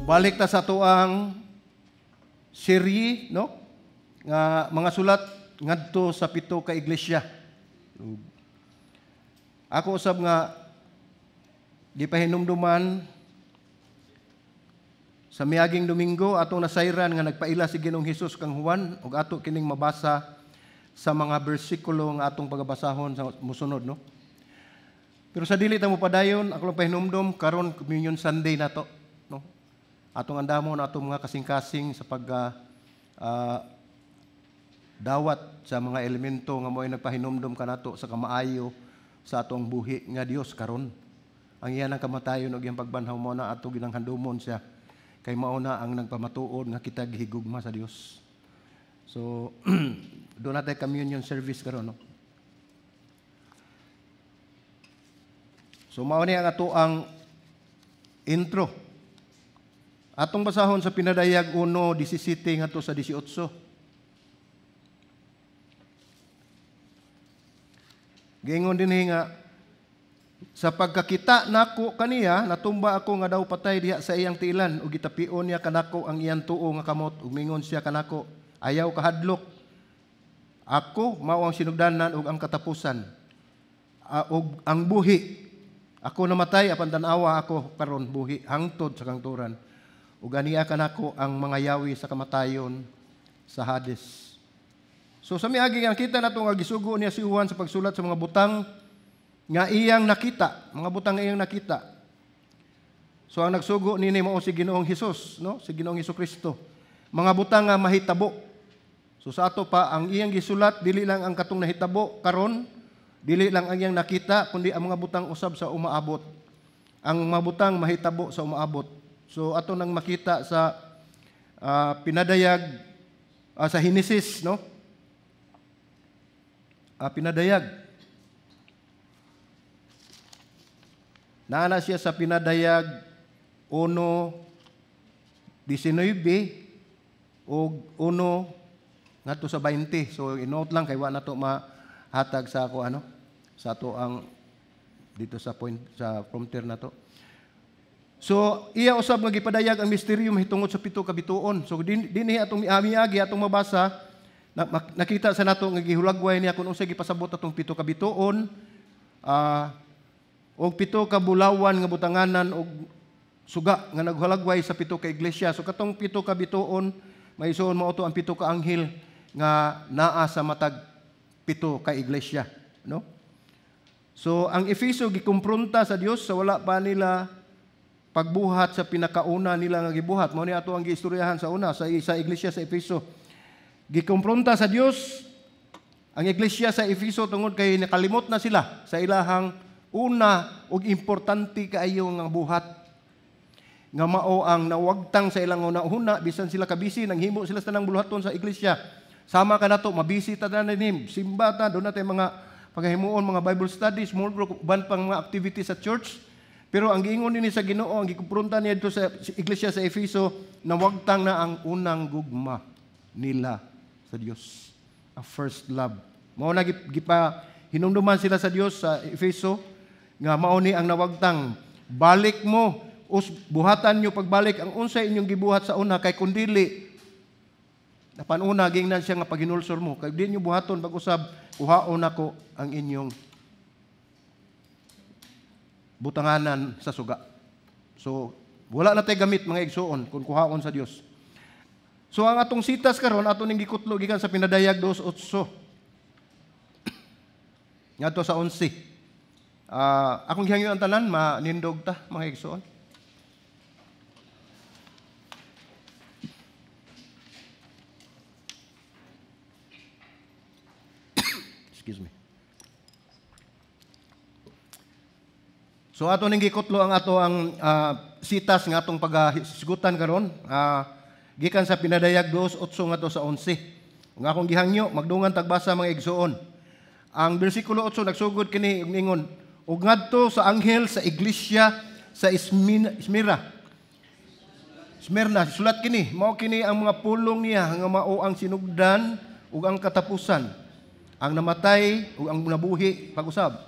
Balik ta sa tuang serye, no? Nga mga sulat ngadto sa pito ka iglesia. Ako usab nga gipahinumduman sa miaging Domingo atong nasayran nga nagpaila si Ginoong Hesus kang Juan ug ato kining mabasa sa mga bersikulo nga atong pagabasahon sa mosunod, no? Pero sa dili ta mo padayon, ako lang pahinumdum karon Communion Sunday nato, no? Atong andamon atong mga kasing-kasing sa pag dawat sa mga elemento nga mo'y nagpahinumdum kanato sa kamaayo sa atong buhi nga Dios karon. Ang iyang kamatayon ug iyang pagbanhaw mo na ato ginanghandumon siya kay mao na ang nagpamatuod nga kita gihigugma sa Dios. So do natin communion service karon, no? So mao ni ang ato ang intro. Atong basahon sa Pinadayag 1:17 ngadto sa 18. Giingon dinhi nga sa pagkakita nako kaniya natumba ako nga daw patay diha sa iyang tiilan ug gitapion niya kanako ang iyang tuo nga kamot ug mingon siya kanako, ayaw kahadlok, ako mao ang sinugdanan ug ang katapusan ug ang buhi. Ako namatay apan tan-awa ako karon buhi hangtod sa kangturan ug aniya kanako ang mga yawi sa kamatayon sa Hades. So sa miagi ang kita nato nga gisugo niya si Juan sa pagsulat sa mga butang nga iyang nakita, mga butang nga iyang nakita. So ang nagsugo nini mao si Ginoong Hesus, no? Si Ginoong Hesukristo. Mga butang nga mahitabo. So sa ato pa ang iyang gisulat dili lang ang katong nahitabo karon, dili lang ang iyang nakita kundi ang mga butang usab sa umaabot. Ang mga butang mahitabo sa umaabot. So ato nang makita sa pinadayag sa Henesis, no? Pinadayag. Naana siya sa Pinadayag 1:19 ug 1 ngadto sa 20. So i-note lang kay wa na to mahatag sa ako ano sa ato ang dito sa point sa prompter na to. So iya usab nga gipadayag ang misteryo mahitungod sa pito ka bituon. So dinhi atong miagi atong mabasa nakita sa nato nga gihulagway niya kung unsay gipasabot atong pito ka bituon og pito ka bulawan nga butanganan og suga nga naghalagway sa pito ka iglesia. So katong pito ka bituon maisuon mao to ang pito ka anghel nga naa sa matag pito ka iglesia, no? So ang Efeso gikumpronta sa Dios sa wala pa nila pagbuhat sa pinakauna nila nga gibuhat. Mao ni ato ang giistoryahan sa una sa iglesia sa Efeso. Gikumpronta sa Dios ang iglesia sa Efeso tungod kay nakalimot na sila sa ilahang una ug importante kaayo nga buhat nga mao ang nawagtang sa ilang una-una bisan sila kabisi nanghimo sila sa tanang buluhaton sa iglesia. Sama ka nato mabisi ta tanan simba ta do natay mga paghimuon mga Bible studies, small group, uban pang mga activities sa church. Pero ang giingon dinhi sa Ginoo, ang gikumpronta niya dito sa iglesia sa Efeso, nawagtang na ang unang gugma nila sa Dios, ang first love. Mao na gipa hinumduman sila sa Dios sa Efeso nga mao ni ang nawagtang. Balik mo, buhatan nyo pagbalik ang unsay inyong gibuhat sa una kay kundili apan una gingnan siya nga paghinulsor mo kay di nyo buhaton pag-usab kuhaon nako ang inyong butanganan sa suga. So wala na tay gamit mga igsuon kung kuhaon sa Dios. So ang atong sitas karon ato ning gikutlo gikan sa Pinadayag 2:8 ngadto sa 11. Akong gihangyo ang tanan manindog ta mga igsuon. Excuse me. So ato ning gikutlo ang ato ang sitas nga atong paghisgutan karon gikan sa Pinadayag 2:8 ngadto sa 11. Ug akong gihangyo magdungan tagbasa mga igsuon. Ang bersikulo 8 nagsugod kini ug ningon, ug ngadto sa anghel sa iglesia sa Smyrna. Smyrna, sulat kini, mao kini ang mga pulong niya nga mao ang sinugdan ug ang katapusan, ang namatay ug ang nabuhi pag-usab.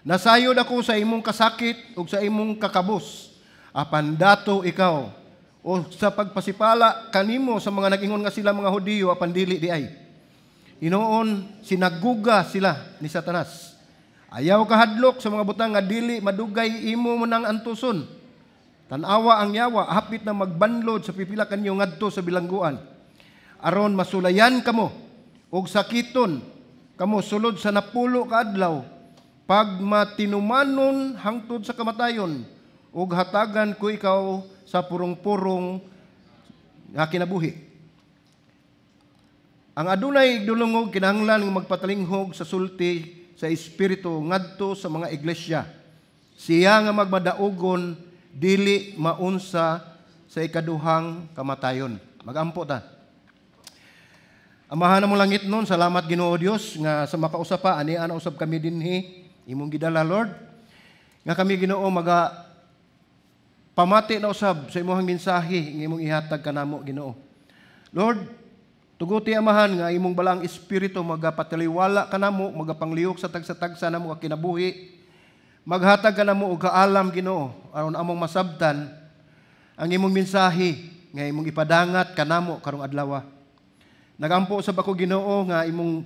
Nasayod ako sa imong kasakit ug sa imong kakabos, apan dato ikaw O sa pagpasipala kanimo sa mga nag-ingon nga sila mga Hudiyo apan dili diay. Hinoon, sinaguga sila ni Satanas. Ayaw kahadlok sa mga butang nga dili madugay imo mo nang antuson. Tan-awa ang yawa, hapit na magbanlod sa pipila kanyo ngadto sa bilangguan. Aron masulayan kamo og sakiton kamo sulod sa 10 ka adlaw, pagmatinumanon hangtod sa kamatayon, ug hatagan ko ikaw sa purong-purong nga kinabuhi. Ang adunay dulungog kinahanglan nga magpatalinghog sa sulti sa Espiritu ngadto sa mga iglesia. Siya nga magmadaugon dili maunsa sa ikaduhang kamatayon. Magampo ta. Amahan mo langit nun, salamat Ginoo Dios nga sa makausap pa ani ana usab kami dinhi imong gidala, Lord. Nga kami, Ginoo, maga pamati na usab sa imong mensahe nga imong ihatag kanamo, Ginoo. Lord, tuguti, Amahan, nga imong balaang Espiritu magapataliwala kanamo, magapanglihok sa tagsa-tagsa namo nga kinabuhi. Maghatag kanamo og kaalam, Ginoo, aron among masabtan ang imong mensahe nga imong ipadangat kanamo karong adlaw. Nagampo sa bako, Ginoo, nga imong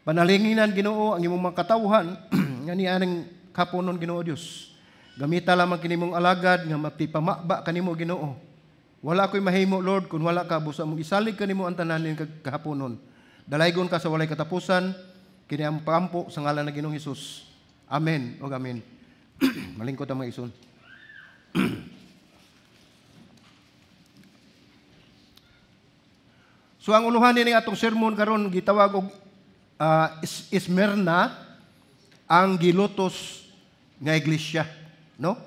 panalinginan, Ginoo, ang imong mga katawhan nga nianing kaponon, Ginoo Dios. Gamita lamang kini mong alagad nga matipamaba kanimo, Ginoo. Wala ko'y mahimo, Lord, kung wala ka, busa mong isalig kanimo ang tanan ning kahaponon. Dalaygon ka sa walay katapusan, kini ang pampo sa ngalan ng Ginoong Hesus. Amen o amen. Malingkot ang mga ison. So ang uluhan ni atong sermon karon gitawag og Smyrna, ang gilutos nga iglesia, no?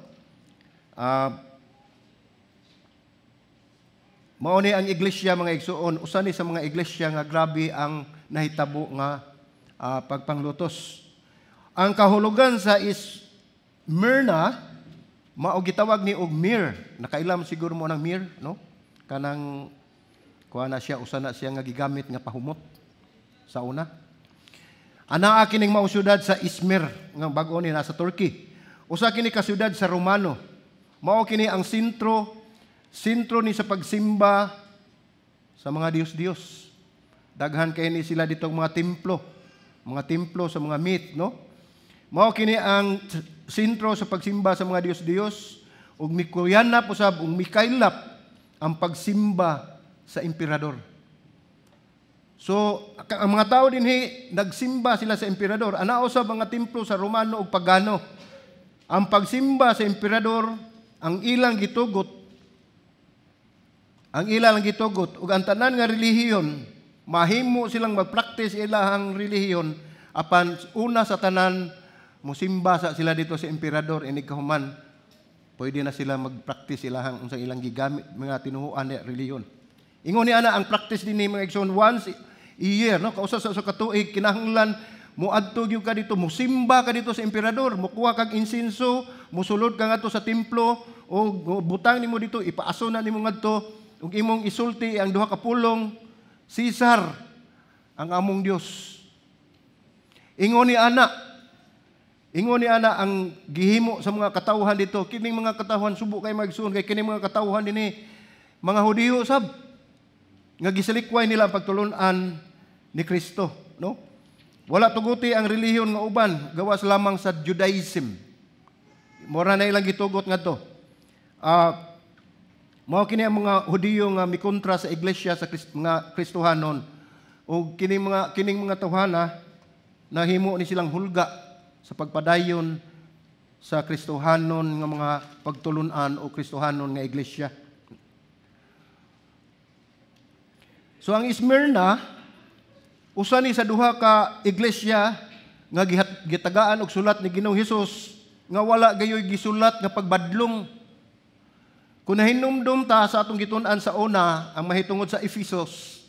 Mao ni ang iglesia, mga igsuon, usa ni sa mga iglesia nga grabe ang nahitabo nga pagpanglutos. Ang kahulugan sa Smyrna mao gitawag ni og myrrh. Nakailam siguro mo ng myrrh, no? Kanang kuha na siya, usa na siya nga gigamit nga pahumot sa una. Anaa kining mao syudad sa Izmir nga bag-o ni nasa Turkey. Usa kini ka syudad sa Romano. Mao kini ang sentro ni sa pagsimba sa mga Diyos-Diyos. Daghan kay ni sila ditong mga templo sa mga myth, no? Mao kini ang sentro sa pagsimba sa mga Diyos-Diyos ug mikuyanap usab ug mikaylap ang pagsimba sa emperador. So, ang mga tao dinhi nagsimba sila sa emperador. Ana usab mga templo sa Romano ug pagano. Ang pagsimba sa emperador ang ilang gitugot. Ang ilang gitugot ug ang tanan nga relihiyon mahimo silang magpraktis ilahang relihiyon apan una sa tanan mosimba sa sila dito sa emperador. Inig kahuman pwede na sila magpraktis ilahang unsang ilang gigamit mga tinuhuan na relihiyon. Ingon ni ana ang practice dinhi, mga igsoon, once a year, no, kausa sa katuig kinahanglan moadto gyud ka dito, mosimba ka dito sa emperador, mokuha kag insenso, mosulod ka ngadto sa templo o butang nimo dito, ipaaso na nimo ngadto ug imong isulti ang duha ka pulong, "Caesar ang among Dios." Ingon ni ana ang gihimo sa mga katawhan dito. Kining mga katawhan subo kay magsuon kay kining mga katawhan dinhi mga Hudiyo sab nga gisalikway nila ang pagtulun-an ni Kristo, no? Wala tuguti ang relihiyon nga uban, gawas lamang sa Judaism. Mora na ilang gitugot ngadto. Mao kini ang mga Hudiyo nga mikontra sa iglesia sa mga Kristohanon ug kining mga tawhana nahimo ni silang hulga sa pagpadayon sa Kristohanon nga mga pagtulun-an o Kristohanon nga iglesia. So ang Smyrna usa ni sa duha ka iglesia nga gitagaan og sulat ni Ginoong Hesus nga wala gayoy gisulat nga pagbadlong. Kung nahinumdum ta sa atong gitun-an sa una ang mahitungod sa Ephesus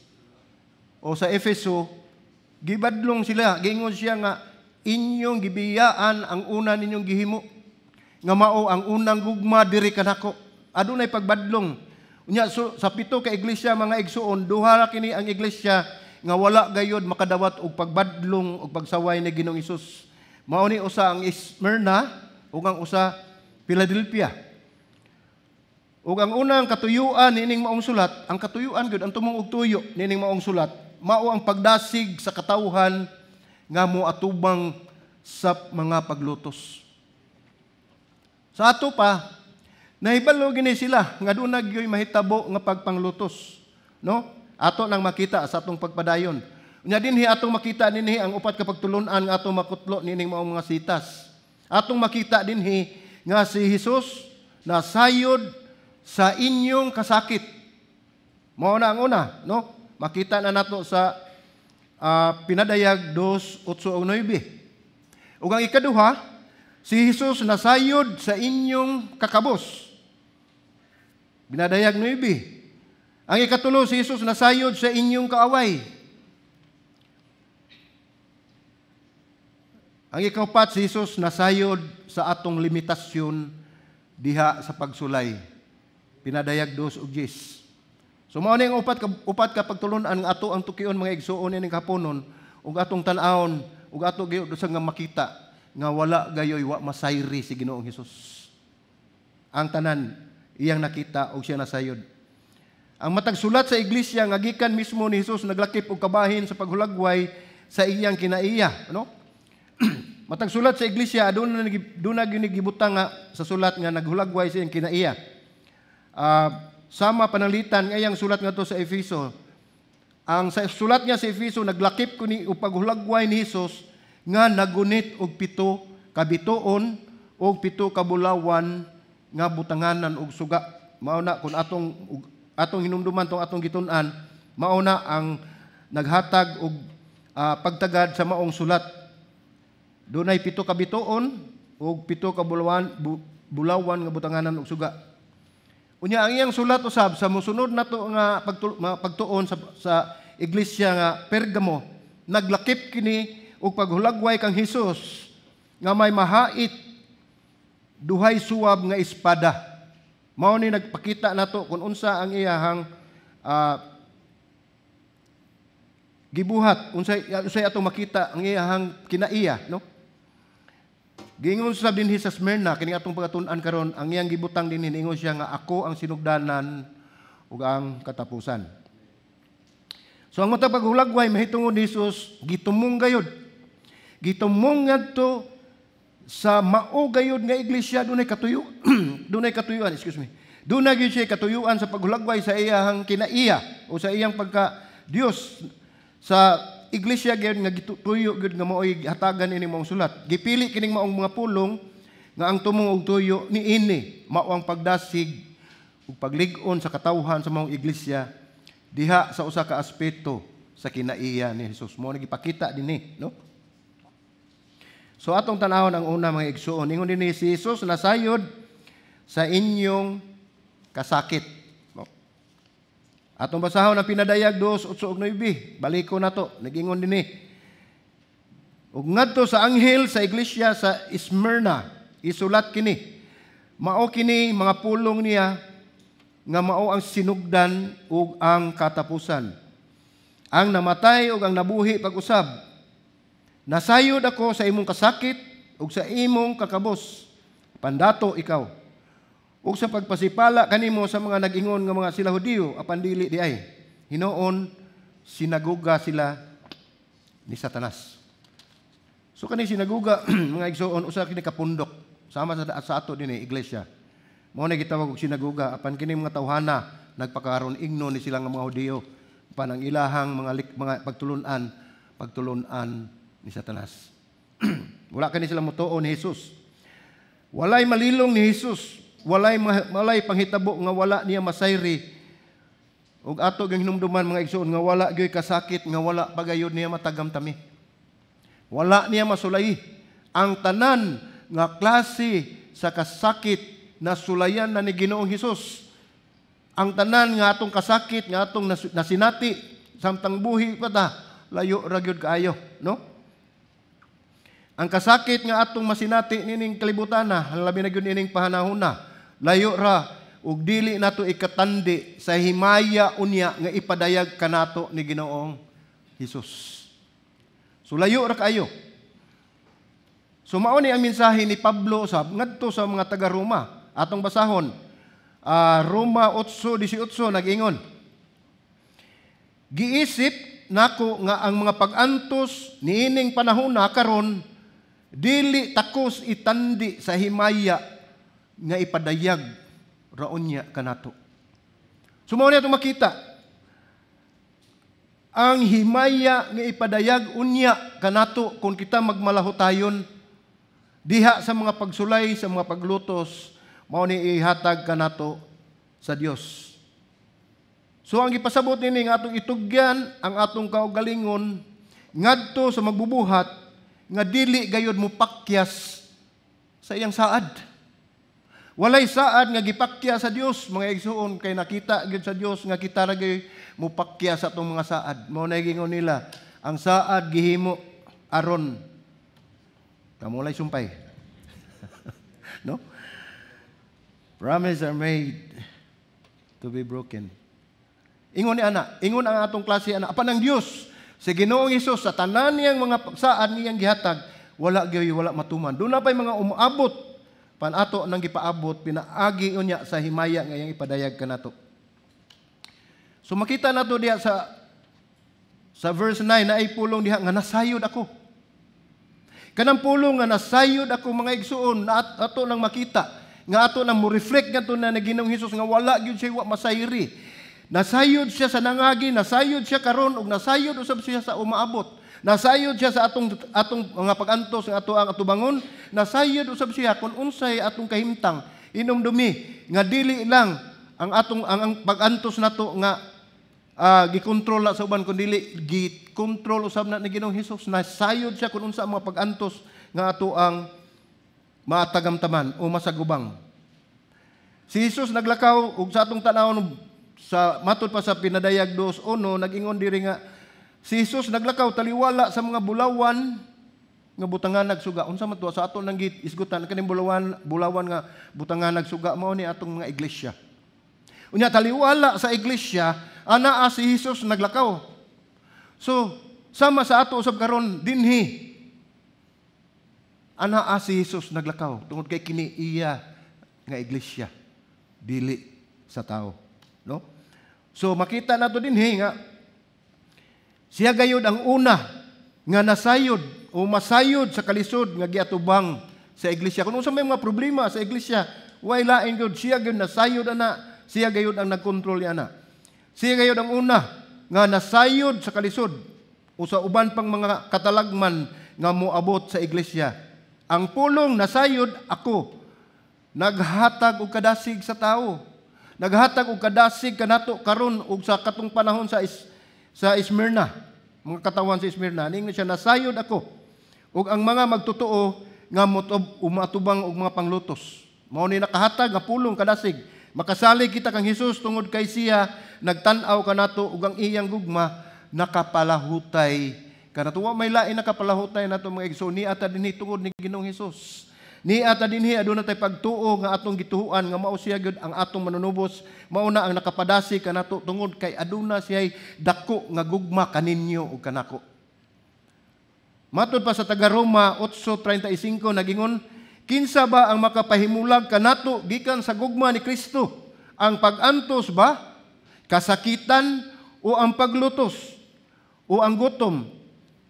o sa Efeso, gibadlong sila, giingon siya nga inyong gibiyaan ang una ninyong gihimo nga mao ang unang gugma diri kanako. Adunay pagbadlong. Unya so, sa pito ka iglesia, mga igsuon, duha ra kini ang iglesia nga wala gayod makadawat og pagbadlong og pagsaway ni Ginoong Hesus. Mao ni usa ang Smyrna ug ang usa Philadelphia. Ug ang unang katuyuan niining maong sulat, ang katuyuan gyud, ang tumong og tuyo niining maong sulat, mao ang pagdasig sa katawhan nga moatubang sa mga paglutos. Sa ato pa, nahibalo gini sila nga duna gyoy mahitabo nga pagpanglutos, no? Ato nang makita sa atong pagpadayon. Unya dinhi atong makita dinhi ang upat ka pagtulun-an nga atong makutlo niining maong mga sitas. Atong makita dinhi nga si Jesus nasayod sa inyong kasakit. Mao na ang una, no? Makita na nato sa Pinadayag 2:8-9. Ug ang ikaduha, si Jesus nasayod sa inyong kakabos. Pinadayag 9. Ang ikatulo, si Jesus nasayod sa inyong kaaway. Ang ikaupat, si Jesus nasayod sa atong limitasyon diha sa pagsulay. Pinadayag 2:10. So mao ni ang upat ka pagtulun-an nga ato ang tukion, mga igsuon, ining kaponon ug atong tan-awon ug ato gyud sa nga makita nga wala gayoy wa masayri si Ginoong Hesus. Ang tanan iyang nakita ug siya nasayod. Ang matag sulat sa iglesia nga gikan mismo ni Hesus naglakip og kabahin sa paghulagway sa iyang kinaiya, ano? Matag sulat sa iglesia aduna gyud gibutang nga sa sulat nga naghulagway sa iyang kinaiya. Sama pananglitan nga iyang sulat ngadto sa Efeso. Ang sa sulat niya sa Efeso naglakip kuni og paghulagway ni Hesus nga nagunit og 7 ka bituon og 7 ka bulawan nga butanganan og suga. Mao na kun atong hinumduman tong atong gitun-an, mao na ang naghatag og pagtagad sa maong sulat. Dunay 7 ka bituon og 7 ka bulawan nga butanganan og suga. Unya ang iyang sulat usab sa mosunod nato nga pagtuon sa iglesia nga Pergamo, naglakip kini og paghulagway kang Hesus nga may mahait duhay suwab nga espada. Mao ni nagpakita nato kung unsa ang iyahang gibuhat, unsay atong makita ang iyahang kinaiya, no? Giingon sa dinhi sa Smyrna, kini atong pagtun-an karon, ang iyang gibutang dinhi, niingon siya nga ako ang sinugdanan ug ang katapusan. So ang matag paghulagway mahitungod ni Hesus, gitumong gayud. Gitumong ngadto sa mao gayud nga iglesia, dunay katuyo, dunay katuyuan, excuse me. Dunay gyud siya katuyuan sa paghulagway sa iyang kinaiya o sa iyang pagka Dios sa iglesia gyud nga gituyo gyud nga maoy hatagan ini maong sulat. Gipili kining maong mga pulong nga ang tumong og tuyo niini mao ang pagdasig ug paglig-on sa katawhan sa maong iglesia diha sa usa ka aspeto sa kinaiya ni Hesus. Mao gipakita dinhi, no? So atong tan-awon ang una, mga igsuon. Ingon dinhi si Hesus nasayod sa inyong kasakit. Atong basahon ang Pinadayag 2:8-9. Baliko nato, nagingon dinhi. Ug ngadto sa anghel sa iglesia sa Smyrna, isulat kini. Mao kini mga pulong niya nga mao ang sinugdan ug ang katapusan. Ang namatay ug ang nabuhi pag-usab. Nasayod ako sa imong kasakit ug sa imong kakabos. Pandato ikaw. Ug sa pagpasipala kanimo sa mga nag-ingon nga mga sila Hudiyo, apan dili di ay. Hinuon, sinagoga sila ni Satanas. So kani sinagoga, mga igsoon, usa kini kapundok sama sa ato dinhi iglesia. Mao na gitawag og sinagoga apan kini mga tawhana nagpakaron ingno ni sila nga mga Hudiyo apan ang ilahang mga pagtulun-an ni Satanas. Wala kani sila motuo ni Hesus. Walay malilong ni Hesus. Walay panghitabo nga wala niya masayri. Ug ato gyud hinumduman, mga igsoon, nga wala gyud kasakit nga wala pagayod niya matagamtami. Wala niya masulay. Ang tanan nga klase sa kasakit na sulayan na ni Ginoong Hesus. Ang tanan nga atong kasakit nga atong nasinati samtang buhi pa ta, layo ra gyud kaayo, no? Ang kasakit nga atong masinati nining kalibutan na, labi na gyud nining panahon na, layo ra ug dili nato ikatandi sa himaya unya nga ipadayag kanato ni Ginoong Hesus. So layo ra kaayo. So mao ni ang mensahe ni Pablo sa ngadto sa mga taga-Roma. Atong basahon Roma 8:18 nag-ingon, "Giisip nako nga ang mga pag-antos niining panahon na karon dili takos itandi sa himaya nga ipadayag raon niya kanato." So mao ni atong makita ang himaya nga ipadayag unya kanato kung kita magmalahutayon diha sa mga pagsulay, sa mga paglutos, mao ni ihatag kanato sa Dios. So ang gipasabot nini nga atong itugyan ang atong kaugalingon ngadto sa magbubuhat nga dili gayud mo pakyas sa iyang saad. Walay saad nga gipakya sa Dios, mga igsuon, kay nakita gyud sa Dios nga kita ra gyud mopakya sa atong mga saad. Mao na gingon nila, ang saad gihimo aron kamulay sumpay. No? Promise are made to be broken. Ingon ni ana, ingon ang atong klase ana, apan ang Dios sa Ginoong Hesus, sa tanan niyang mga saad niyang gihatag, wala gyud wala matuman. Duna pay mga umaabot pan ato nang gipaabot pinaagi unya sa himaya nga iyang ipadayag kanato. So makita nato diha sa verse 9 na ay pulong diha nga nasayod ako. Kanang pulong nga nasayod ako, mga igsuon, na ato nang makita nga ato nang mo reflect ngadto na Ginoong Hesus nga wala gyud siya wa masayri. Nasayod siya sa nangagi, nasayod siya karon ug nasayod usab siya sa umaabot. Nasayod siya sa atong atong mga pag-antos nga ato ang atubangon, nasayod usab siya kung unsay atong kahimtang. Inomdumi nga dili lang ang atong ang pag-antos nato nga gikontrol na sa uban, kun dili gikontrol usab na ni Ginoong Hesus. Nasayod siya kung unsa ang mga pag-antos nga ato ang matagamtaman o masagubang. Si Jesus naglakaw ug sa atong tan-awon sa matod pa sa Pinadayag 2:1, nag-ingon diri nga si Jesus naglakaw taliwala sa mga bulawan nga butangan nagsuga. Unsa man to sa ato nang isgutan kaning bulawan bulawan nga butangan nagsuga? Mao ni atong mga iglesia. Unya taliwala sa iglesia anaa si Jesus naglakaw. So sama sa ato usab karon, dinhi anaa si Jesus naglakaw tungod kay kini iya nga iglesia, dili sa tao, no? So makita nato dinhi nga siya gayud ang una nga nasayod o masayod sa kalisod nga giatubang sa iglesia. Kung unsa may mga problema sa iglesia, way lain gyud, siya gyud nasayod ana, siya gayud ang nagkontrol ana. Siya gayud ang una nga nasayod sa kalisod o sa uban pang mga katalagman nga moabot sa iglesia. Ang pulong nasayod ako naghatag og kadasig sa tao. Naghatag og kadasig kanato karon ug sa katong panahon sa Smyrna, mga katawan sa Smyrna, ningon siya, "Nasayod ako ug ang mga magtotoo nga umatubang og mga panglutos." Mao ni nakahatag nga pulong kadasig. Makasalig kita kang Hesus tungod kay siya nagtan-aw kanato ug ang iyang gugma nakapalahutay kanato. Wa may lain nakapalahutay nato, mga igsoon, ni ata dinhi tungod ni Ginoong Hesus. Ni ata dinhi aduna tay pagtuo nga atong gituohan nga mao siya gyud ang atong manunubos, mao na ang nakapadasi kanato tungod kay aduna siya'y dako nga gugma kaninyo ug kanako. Matod pa sa taga Roma 8:35 nagingon, "Kinsa ba ang makapahimulag kanato gikan sa gugma ni Kristo? Ang pag-antos ba, kasakitan, o ang paglutos, o ang gutom,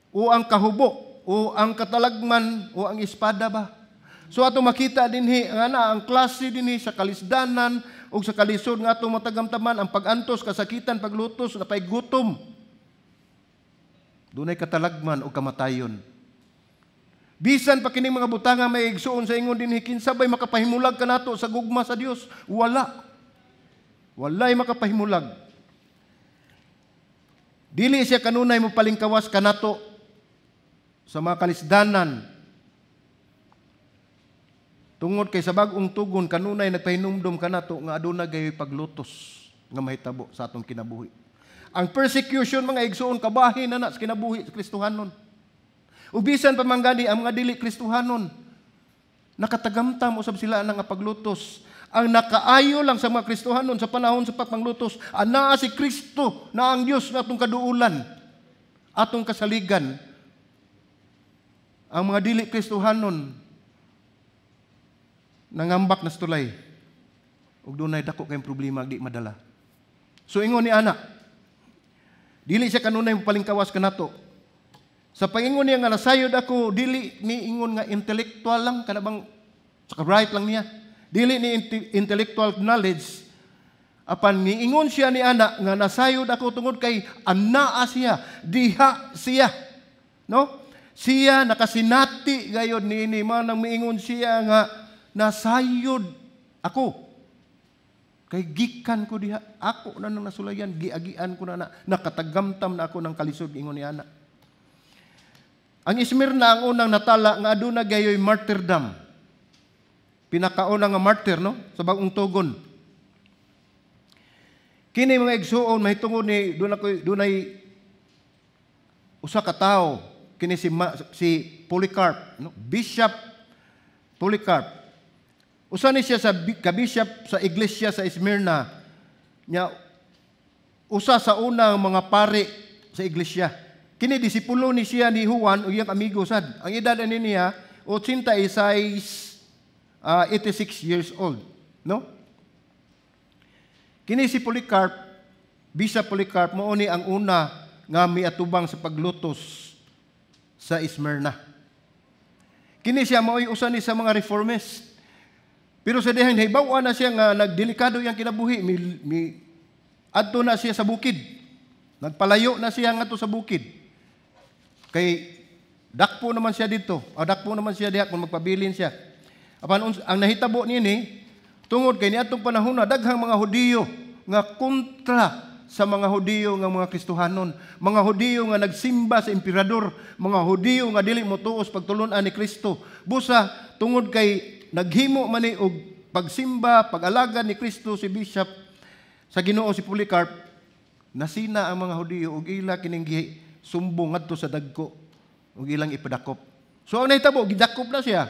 o ang kahubo, o ang katalagman, o ang espada ba?" So ato makita dinhi nga na ang klase dinhi sa kalisdanan ug sa kalisod nga atong matagamtaman, ang pag-antos, kasakitan, paglutos, napay gutom. Dunay katalagman o kamatayon. Bisan pa kining mga butanga, may igsuon, sa ingon dinhi, kinsa bay makapahimulag kanato sa gugma sa Dios? Wala. Walay makapahimulag. Dili siya kanunay mo palingkawas kanato sa mga kalisdanan. Tungod kay sa bag-ong tugon kanunay nagpahinumdom kanato nga aduna gayoy paglutos nga mahitabo sa atong kinabuhi. Ang persecution, mga igsuon, kabahin na na sa kinabuhi sa Kristohanon. Ug bisan pa man gani ang mga dili Kristohanon, nakatagamtam usab sila nga paglutos. Ang nakaayo lang sa mga Kristohanon sa panahon sa pagpanglutos, anaa si Kristo na ang Dios nga atong kaduulan, atong kasaligan. Ang mga dili Kristohanon nangambak na sa tulay. Ug dunay dako kayong problema di madala. So ingon ni ana, dili siya kanunay palingkawas kanato. Sa pangingon niya nga nasayod ako, dili ni ingon nga intellectual lang, kana bang sa right lang niya. Dili ni intellectual knowledge. Apan niingon siya ni ana nga nasayod ako tungod kay anaa siya, diha siya. No? Siya nakasinati gayod niini, man nang miingon siya nga nasayod ako. Kay gikan ko diha, ako na nang nasulayan, giagian ko na na, nakatagamtam na ako ng kalisod, ingon ni ana. Ang Esmirna ang unang natala nga aduna gayoy martyrdom. Pinakauna nga martyr, no, sa Bagong Tugon. Kini, mga igsuon, mahitungod ni dunay usa ka tawo kini, si Polycarp, no, Bishop Polycarp. Usa ni siya sa ka-bishop sa iglesia sa Smyrna. Nya usa sa unang mga pare sa iglesia. Kini disipulo ni siya ni Juan ug iyang amigo sad. Ang edad ani niya 86, 86 years old, no? Kini si Polycarp, Bishop Polycarp, mao ni ang una nga miatubang sa paglutos sa Smyrna. Kini siya mao'y usa ni sa mga reformist. Pero sa dihang nahibaw na siya nga nagdelikado iyang kinabuhi, mi adto na siya sa bukid. Nagpalayo na siya ngadto sa bukid. Kay dakpo naman siya dito. O dakpo naman siya diha kung magpabilin siya. Apan ang nahitabo niini, tungod kay niadtong panahon na daghang mga Hudiyo nga kontra sa mga Hudiyo nga mga Kristohanon, mga Hudiyo nga nagsimba sa emperador, mga Hudiyo nga dili motuos pagtulun-an ni Kristo. Busa tungod kay naghimo man ni og pagsimba, pag-alagad ni Kristo si Bishop sa Ginoo si Polycarp, nasina ang mga Hudiyo ug ila kining sumbong ngadto sa dagko ug ilang ipadakop. So ang nahitabo, gidakop na siya.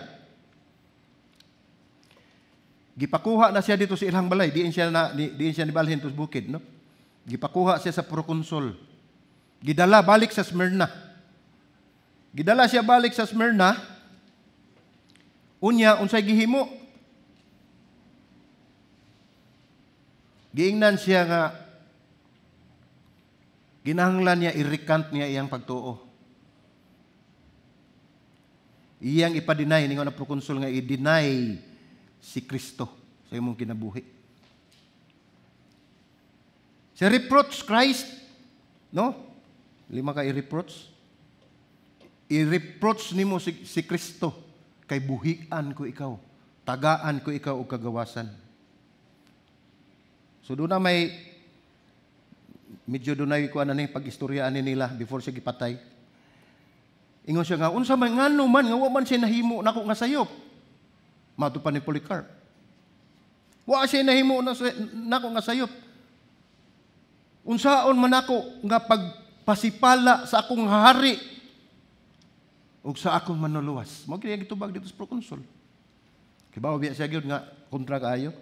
Gipakuha na siya dito sa ilang balay, diin siya nibalhin to sa bukid, no? Gipakuha siya sa prokonsul. Gidala balik sa Smyrna. Gidala siya balik sa Smyrna. Unya, unsay gihimo? Giingnan siya nga ginahanglan niya i-recant niya iyang pagtuo. Iyang ipa-deny, ningon ang prokonsul nga i-deny si Kristo sa imong kinabuhi. Si reproach Christ, no? Lima ka i-reproach. I-reproach nimo si Kristo kay buhian ko ikaw, tagaan ko ikaw og kagawasan. So doon na may medyo dunay kuan na ni pag-istoryaan ni nila before siya gipatay. Ingon siya nga unsa man, ngano man nga wa man siya nahimo nako nga sayop. Mato pa ni Polycarp. Wa siya nahimo na nako nga sayop. Unsaon man ako nga pagpasipala sa akong hari ug sa akong manluluwas? Mao kini gitubag dito sa prokonsul. Kibaw biya siya gyud nga kontra kaayo.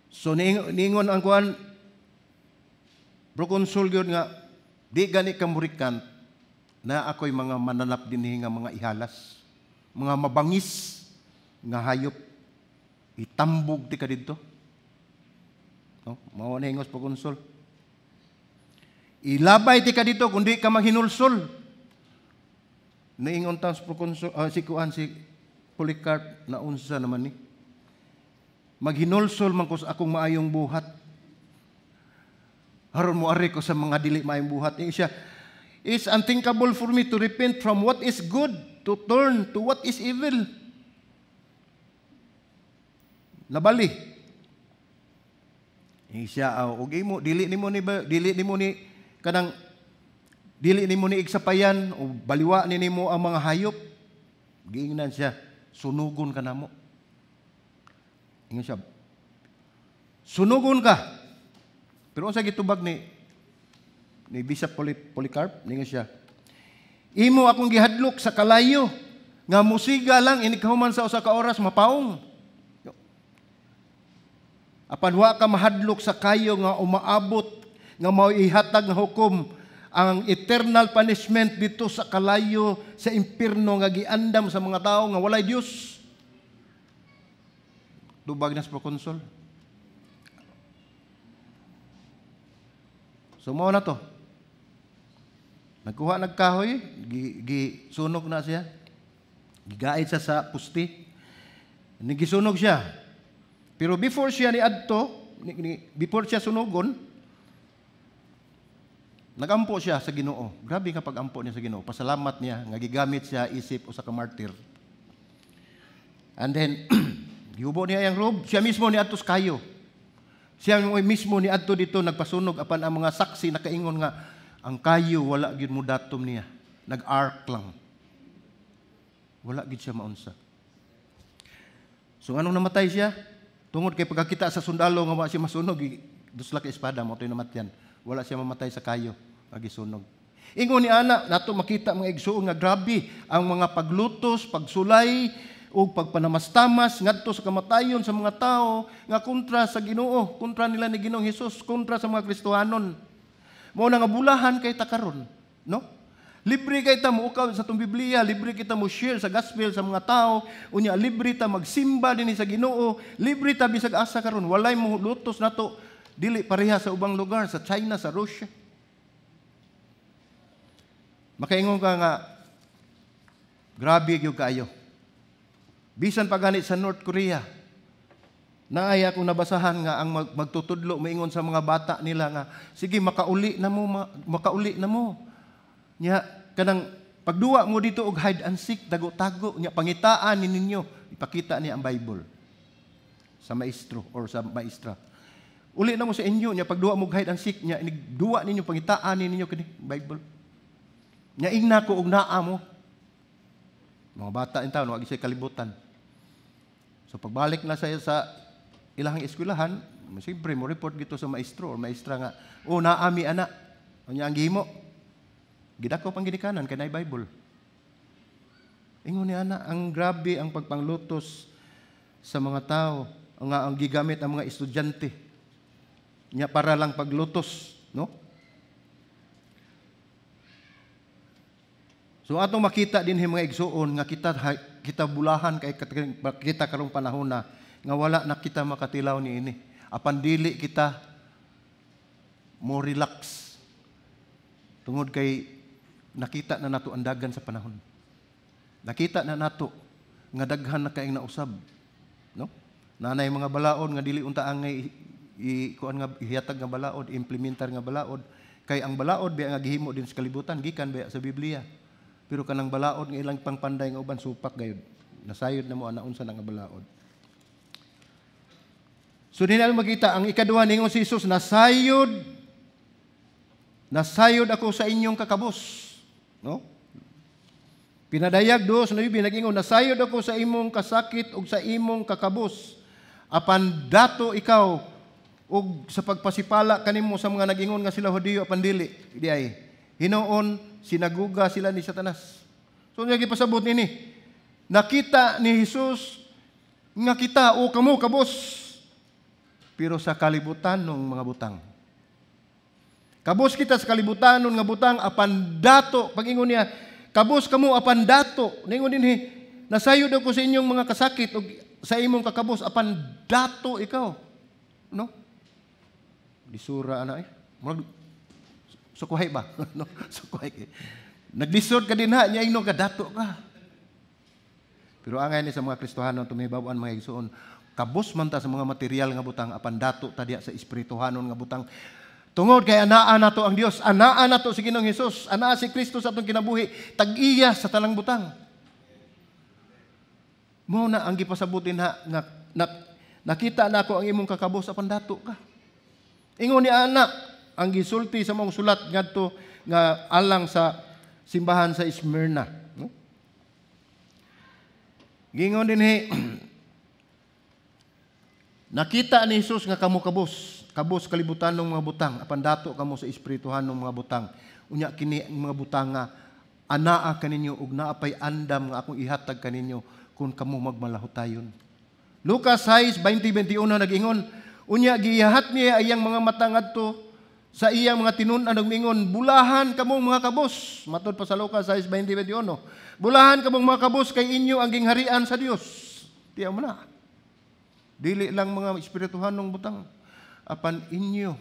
So niingon ang kuan prokonsul gyud nga di gani ka murikant na ako'y mga mananap dinhi nga mga ihalas, mga mabangis nga hayop, itambog ti ka didto. No, mao na ingos prokonsul. Ilabay ti ka dito kundi ka maghinulsol. Niingon ta sa prokonsul, si kuan si Polycarp, na unsa naman ni. Maghinulsol man ko sa akong maayong buhat. Aron mo ari ko sa mga dili maayong buhat. Ingon siya, "It's unthinkable for me to repent from what is good, to turn to what is evil." Nabali. Ingon siya, "Og imo dili nimo ni kanang dili nimo ni igsapayan o baliwa ni nimo ang mga hayop." Giingnan siya, "Sunugon ka namo." Ingon siya, "Sunugon ka." Pero unsa gitubag ni Bishop Polycarp? Ningon siya, "Imo akong gihadlok sa kalayo nga musiga lang inig kahuman sa usa ka oras mapaong. Apan wa ka mahadlok sa kayo nga umaabot nga mao ihatag nga hukom, ang eternal punishment dito sa kalayo sa impierno nga giandam sa mga tao nga walay Dios." Tubag na sa proconsul. So mao na to. Nagkuha nagkahoy, gisunog na siya. Gigait siya sa pusti. Nigisunog siya. Pero before siya ni adto, before siya sunugon, nagampo siya sa Ginoo. Grabe nga pag-ampo niya sa Ginoo. Pasalamat niya nga gigamit siya isip usa ka martyr. And then gihubo niya ang robe, siya mismo ni adto sa kayo. Siya mismo ni adto dito nagpasunog apan ang mga saksi nakaingon nga ang kayo wala gyud mo datom niya. Nag-arc lang. Wala gyud siya maunsa. So anong namatay siya? Tungod kay pagkakita sa sundalo nga wa siya masunog, dusla ka espada mo to'y namatyan. Wala siya mamatay sa kayo, gisunog. Ingon ni ana nato makita mga igsuon nga grabe ang mga paglutos, pagsulay ug pagpanamastamas ngadto sa kamatayon sa mga tao nga kontra sa Ginoo, kontra nila ni Ginoong Hesus, kontra sa mga Kristohanon. Mao na nga bulahan kay ta karon, no? Libre kay ta muukaw sa atong Biblia, libre kita mo share sa gospel sa mga tao, unya libre ta magsimba dinhi sa Ginoo, libre ta bisag asa karon, walay mo lutos nato dili pareha sa ubang lugar, sa China, sa Russia. Makaingon ka nga grabe gyud kaayo. Bisan pa gani sa North Korea, naay akong nabasahan nga ang magtutudlo maingon sa mga bata nila nga sige makauli na mo, makauli na mo. Nya kanang pagduwa mo dito og hide and seek, tago-tago, nya pangitaan ni ninyo, ipakita niya ang Bible sa maestro or sa maestra. Uli na mo sa inyo, nya pagduwa mo og hide and seek, nya inigduwa ninyo pangitaan ni ninyo kini Bible. Nya ingna ko og naa mo. Mga bata in taon wa gyud kalibutan. So pagbalik na siya sa ilahang eskwelahan, siyempre mo report gito sa maestro or maestra nga, oh naami ana. Unya ang gihimo. Gidako pang ginikanan kay naay Bible. Ingon ni ana, ang grabe ang pagpanglutos sa mga tao nga ang gigamit ang mga estudyante nya para lang paglutos, no? So atong makita dinhi mga igsuon nga kita bulahan kay kita karong panahon na nga wala na kita makatilaw niini. Apan dili kita mo relax tungod kay nakita na nato ang dagan sa panahon. Nakita na nato nga daghan na kaayong nausab, no? Nanay mga balaod nga dili unta angay kuan nga ihatag nga balaod, implementar nga balaod kay ang balaod biya nga gihimo din sa kalibutan gikan biya sa Biblia. Pero kanang balaod nga ilang pangpanday nga uban supak gayud. Nasayod na mo ana unsa na nga balaod. So dinhi na makita ang ikaduha ningon si Jesus, nasayod ako sa inyong kakabos, no? Pinadayag 2:9 nagingon, nasayod ako sa imong kasakit ug sa imong kakabos. Apan dato ikaw ug sa pagpasipala kanimo sa mga nagingon nga sila Hudiyo apan dili di ay hinuon sinaguga sila ni Satanas. So niya gipasabot nini, nakita ni Jesus nga kita o kamo kabos pero sa kalibutan ng mga butang. Kabos kita sa kalibutan ng mga butang apan dato, pag-ingon niya, kabos kamo apan dato. Ningon dinhi, nasayod ako sa inyong mga kasakit ug sa imong kakabos apan dato ikaw. No? Disura ana eh. Murag sukuhay ba? No, sukuhay kay. Naglisod ka din ha, niya ingnon ka dato ka. Pero angay ni sa mga Kristohanon tumibaw-an mga igsoon, kabos man ta sa mga material nga butang apan dato ta diha sa espirituhanon nga butang. Tungod kay anaa nato ang Dios, anaa nato si Ginoong Hesus, anaa si Kristo sa atong kinabuhi, tag-iya sa tanang butang. Mao na ang gipasabutin ha nga nakita nako ang imong kakabos apan dato ka. Ingon ni ana ang gisulti sa mong sulat ngadto nga alang sa simbahan sa Smyrna, no? Gingon dinhi nakita ni Jesus nga kamo kabos, kabos kalibutan ng mga butang apan dato kamo sa espirituhanon mga butang. Unya kini ang mga butang nga anaa kaninyo ug naa pay andam nga akong ihatag kaninyo kung kamo magmalahutayon. Lucas 6:20-21 nag-ingon, unya giyahat niya iyang mga mata ngadto sa iyang mga tinun-an ug miingon, bulahan kamong mga kabos. Matod pa sa Lucas 6:20-21. Bulahan kamong mga kabos kay inyo ang gingharian sa Dios. Tiyaw mo na. Dili lang mga espirituhanong butang, apan inyo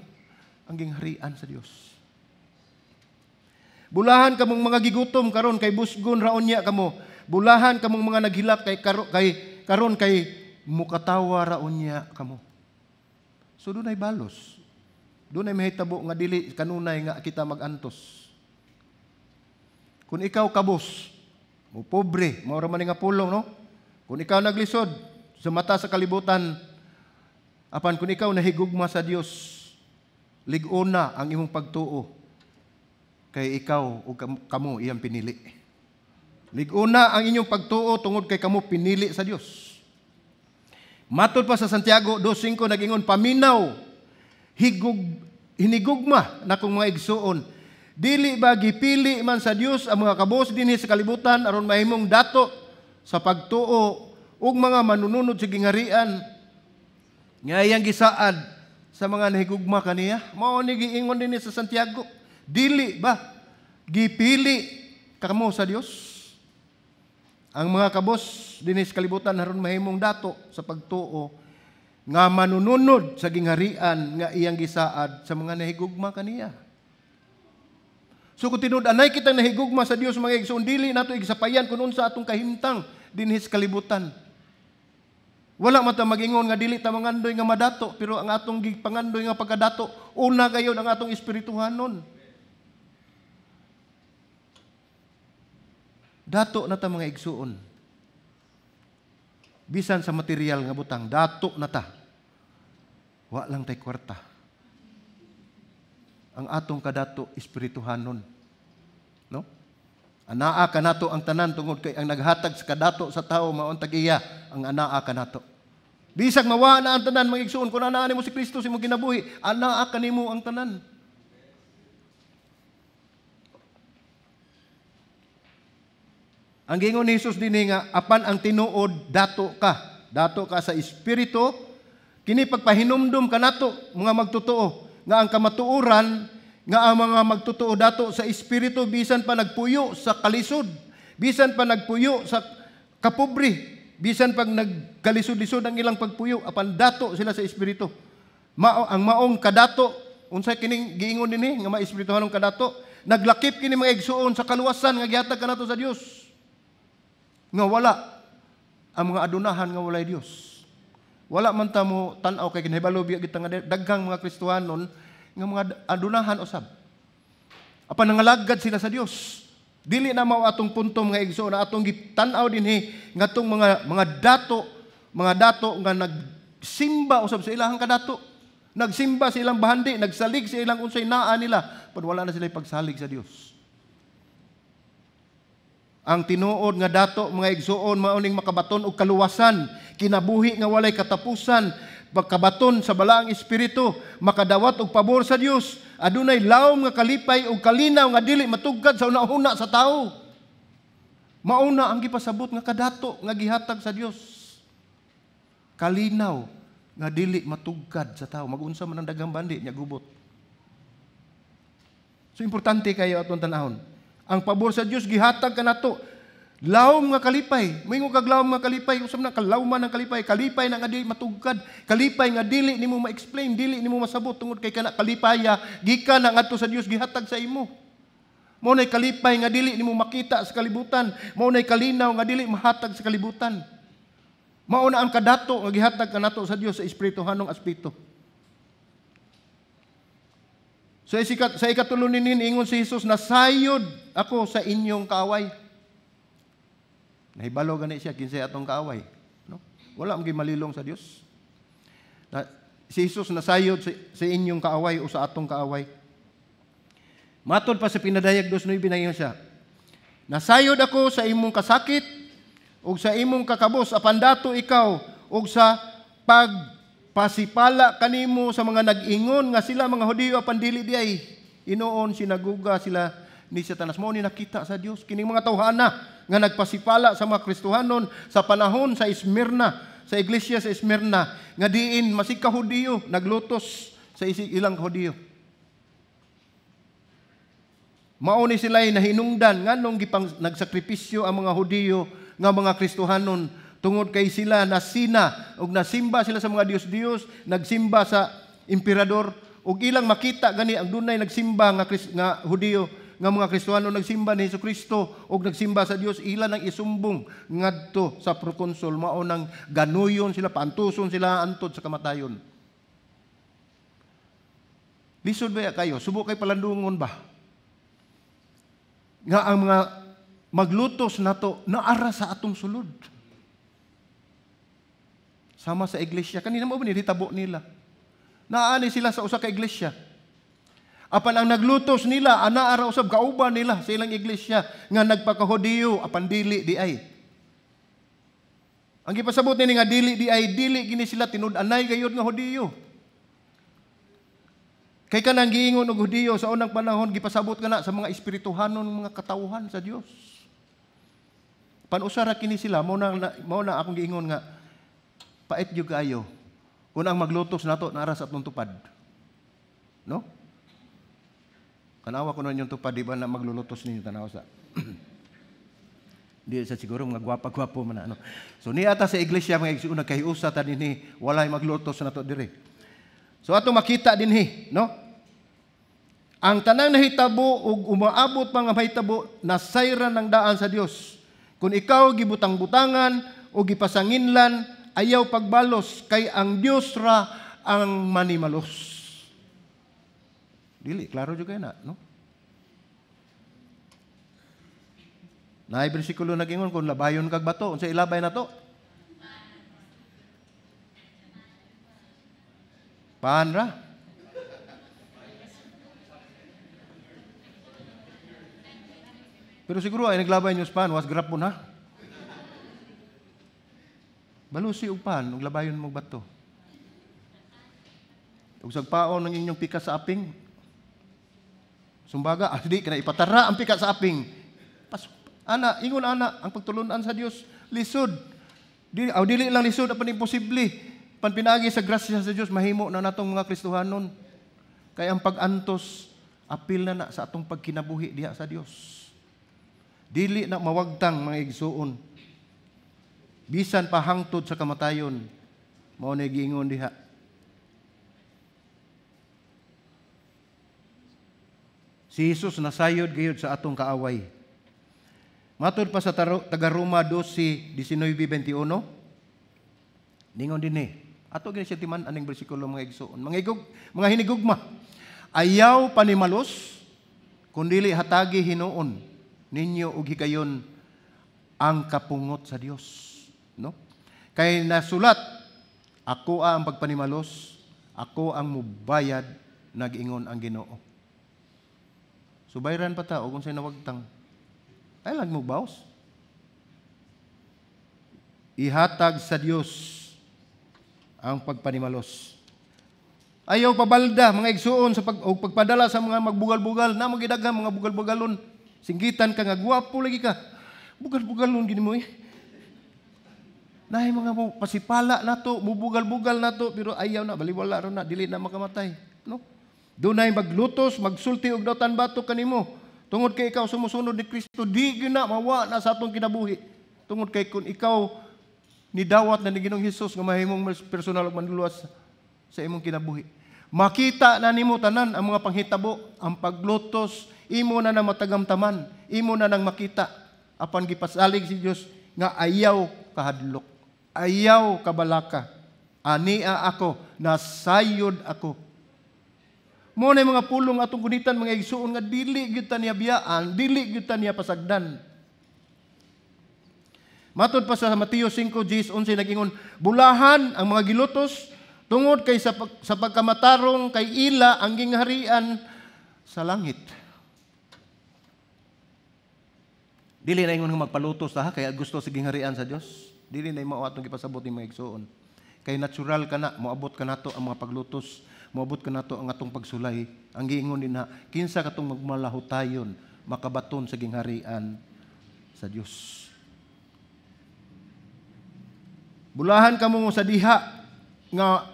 ang gingharian sa Dios. Bulahan kamong mga gigutom karon kay busgon ra unya kamo. Bulahan kamong mga naghilak kay karon kay mukatawa ra unya kamo. So dunay balos. Dunay mahitabo nga dili kanunay nga kita magantos. Kung ikaw kabos, mo pobre, mao ra man nga pulong, no? Kung ikaw naglisod sa mata sa kalibutan, apan kung ikaw nahigugma sa Dios, lig-ona ang imong pagtuo kay ikaw o kamo iyang pinili. Lig-ona ang inyong pagtuo tungod kay kamo pinili sa Dios. Matod pa sa Santiago 2:5 nag-ingon, paminaw, hinigugma na kong mga igsuon. Dili ba gipili man sa Dios ang mga kabos dinhi sa kalibutan aron mahimong dato sa pagtuo ug mga manununod sa gingharian nga iyang gisaad sa mga nahigugma kaniya? Mao ni giingon dinhi sa Santiago. Dili ba gipili kamo sa Dios ang mga kabos dinhi sa kalibutan aron mahimong dato sa pagtuo nga manununod sa gingharian nga iyang gisaad sa mga nahigugma kaniya? So kung tinud-anay kitang nahigugma sa Dios, mga igsoon, dili nato igsapayan kun unsa atong kahimtang dinhi sa kalibutan. Wala man ta mag-ingon nga dili ta mangandoy nga madato, pero ang atong gipangandoy nga pagkadato, una gayon ang atong espirituhanon. Dato na ta, mga igsuon. Bisan sa material nga butang, dato na ta. Wa lang tay kwarta. Ang atong kadato espirituhanon. No? Anaa kanato ang tanan tungod kay ang naghatag sa kadato sa tao mao ang tag-iya, ang anaa kanato. Bisag mawa na ang tanan, mga igsuon, kung anaa nimo si Kristo sa imong kinabuhi, anaa kanimo ang tanan. Ang giingon ni Jesus dinhi nga apan ang tinuod dato ka. Dato ka sa espiritu, kini pagpahinumdum kanato mga magtotoo nga ang kamatuoran nga ang mga magtotoo dato sa espiritu bisan pa nagpuyo sa kalisod, bisan pa nagpuyo sa kapobre, bisan pag nagkalisod-lisod ang ilang pagpuyo, apan dato sila sa espiritu. Mao ang maong kadato, unsay kining giingon dinhi nga maespirituhanong kadato, naglakip kini mga igsuon sa kaluwasan nga gihatag kanato sa Dios. Nga wala ang mga adunahan nga walay Dios. Wala man ta mo tan-aw kay kinahibalo biya kita nga daghang mga Kristohanon nga mga adunahan usab. Apan nangalagad sila sa Dios. Dili na mao atong punto, mga igsoon, na atong gitan-aw dinhi ngatong mga dato nga nagsimba usab sa ilahang kadato. Nagsimba sa ilang bahandi, nagsalig sa ilang unsay naa nila, pero wala na sila pagsalig sa Dios. Ang tinuod nga dato, mga igsuon, mauning makabaton og kaluwasan, kinabuhi nga walay katapusan, pagkabaton sa balaang espiritu, makadawat og pabor sa Dios, adunay lawom nga kalipay og kalinaw nga dili matugkad sa una-una sa tawo. Mauna ang gipasabot nga kadato nga gihatag sa Dios. Kalinaw nga dili matugkad sa tawo. Magunsa man ang daghang bandi nya gubot. So importante kayo atong tan-awon. Ang pabor sa Dios gihatag kanato. Lawom nga kalipay. Moingon kag lawom nga kalipay, usab na kalawman ang kalipay, kalipay na nga dili matugkad, kalipay nga dili nimo ma-explain, dili nimo masabot tungod kay kana kalipaya gikan na ngadto sa Dios gihatag sa imo. Mao nay kalipay nga dili nimo makita sa kalibutan, mao nay kalinaw nga dili mahatag sa kalibutan. Mao na ang kadato nga gihatag kanato sa Dios sa espirituhanong aspeto. So sa ikatulo ninin ingon si Jesus, nasayod ako sa inyong kaaway. Nahibalo gani siya kinsay atong kaaway, no? Wala man malilong sa Dios. Na, si Jesus nasayod sa inyong kaaway o sa atong kaaway. Matod pa sa pinadayag 2:9 ingon siya, nasayod ako sa imong kasakit ug sa imong kakabos, apan dato ikaw ug sa pagpasipala kanimo sa mga nag-ingon nga sila mga Hudiyo apan dili diay inoon sinaguga sila ni Satanas. Mao ni nakita sa Dios kining mga tawhana nga nagpasipala sa mga Kristohanon sa panahon sa Esmirna, sa iglesia sa Esmirna, nga diin masig ka Hudiyo naglutos sa ilang Hudiyo. Mao ni sila'y nahinungdan nganong gipang nagsakripisyo ang mga Hudiyo nga mga Kristohanon Tungod kay sila nasina og nasimba sila sa mga Dios-Dios, nagsimba sa emperador ug ilang makita gani ang dunay nagsimba nga nga Hudiyo, nga mga Kristohano nagsimba ni Hesukristo ug nagsimba sa Dios, ila nang isumbong ngadto sa prokonsul, mao nang ganuyon sila, paantuson sila antod sa kamatayon. Lisod ba kayo? Subo kay palandungon ba? Nga ang mga maglutos nato naara sa atong sulod. Sama sa iglesia. Kanina mo ba nilitabo nila? Naani sila sa usa ka iglesia. Apan ang naglutos nila, ana ara usab kauban nila sa ilang iglesia nga nagpakahudiyo apan dili di ay. Ang gipasabot nini nga dili di ay, dili gini sila tinud-anay gayud nga Hudiyo. Kay kanang giingon og Hudiyo sa unang panahon gipasabot kana sa mga espirituhanon mga katawhan sa Dios. Panusara kini sila, mao na akong giingon nga pait gyud kaayo kung ang maglutos nato naara sa atong tupad. No? Kanawa ko na inyong tupad, di ba na maglulutos ninyo tanaw sa. Di sa siguro mga gwapa-gwapo man ano. So niya ta sa iglesia mga igsuon nagkahiusa ta dinhi, walay maglutos nato diri. So ato makita dinhi, no? Ang tanang nahitabo ug umaabot pa nga mahitabo nasayran ng daan sa Dios. Kung ikaw gibutang-butangan o gipasanginlan, ayaw pagbalos kay ang Dios ra ang manimalos. Dili klaro jud kay na, no? Naay bersikulo nagingon kung labayon kag bato, unsa ilabay na to? Panra. Pero siguro ay naglabay niyo sa pan, was grap mo na. Balusi og pan, ug labayon mo bato. Ug sagpaon ng inyong pika sa aping. Sumbaga, di kana ipatara ang pika sa aping. Ana, ingon ana, ang pagtulunan sa Dios lisod. Dili, aw dili lang lisod apan imposible. Pan pinaagi sa grasya sa Dios mahimo na natong mga Kristohanon. Kay ang pag-antos apil na na sa atong pagkinabuhi diha sa Dios. Dili na mawagtang mga igsuon. Bisan pa hangtod sa kamatayon, mao na giingon diha. Si Jesus nasayod gayud sa atong kaaway. Matod pa sa taga-Roma 12:19-21, ningon dinhi. Ato gini siya timan aning bersikulo mga igsuon. Mga hinigugma, ayaw panimalos, kundili hatagi hinuon ninyo og higayon ang kapungot sa Dios, no? Kay nasulat, ako ang pagpanimalos, ako ang mubayad, nag-ingon ang Ginoo. Subayran pa ta og unsay nawagtang. Ay lang mo baos. Ihatag sa Dios ang pagpanimalos. Ayaw pabalda mga igsuon sa pagpadala sa mga magbugal-bugal na magidaghang mga bugal-bugalon. Singgitan ka nga gwapo lagi ka. Bugal-bugalon gini mo eh. Naay mga mo pasipala nato, mubugal-bugal nato pero ayaw na baliwala ron na dili na makamatay, no? Dunay maglutos, magsulti og dautan bato kanimo. Tungod kay ikaw sumusunod ni Kristo, di gyud na mawa na sa atong kinabuhi. Tungod kay kun ikaw nidawat na ni Ginoong Hesus nga mahimong personal ug manluluwas sa imong kinabuhi. Makita na nimo tanan ang mga panghitabo, ang paglutos, imo na nang matagamtaman, imo na nang makita. Apan gipasalig si Dios nga ayaw kahadlok, ayaw kabalaka. Ania ako, nasayod ako. Mo na mga pulong atong gunitan mga igsuon nga dili gyud ta niya biyaan, dili gyud ta niya pasagdan. Matod pa sa Mateo 5:11 nag-ingon, bulahan ang mga gilutos tungod kay sa pagkamatarong kay ila ang gingharian sa langit. Dili na ingon nga magpalutos ta kay gusto sa gingharian sa Dios. Dili na mao atong gipasabot ni mga igsuon. Kay natural kana moabot kanato ang mga paglutos, moabot kanato ang atong pagsulay. Ang giingon din na kinsa katong magmalahutayon makabaton sa gingharian sa Dios. Bulahan kamo sa diha nga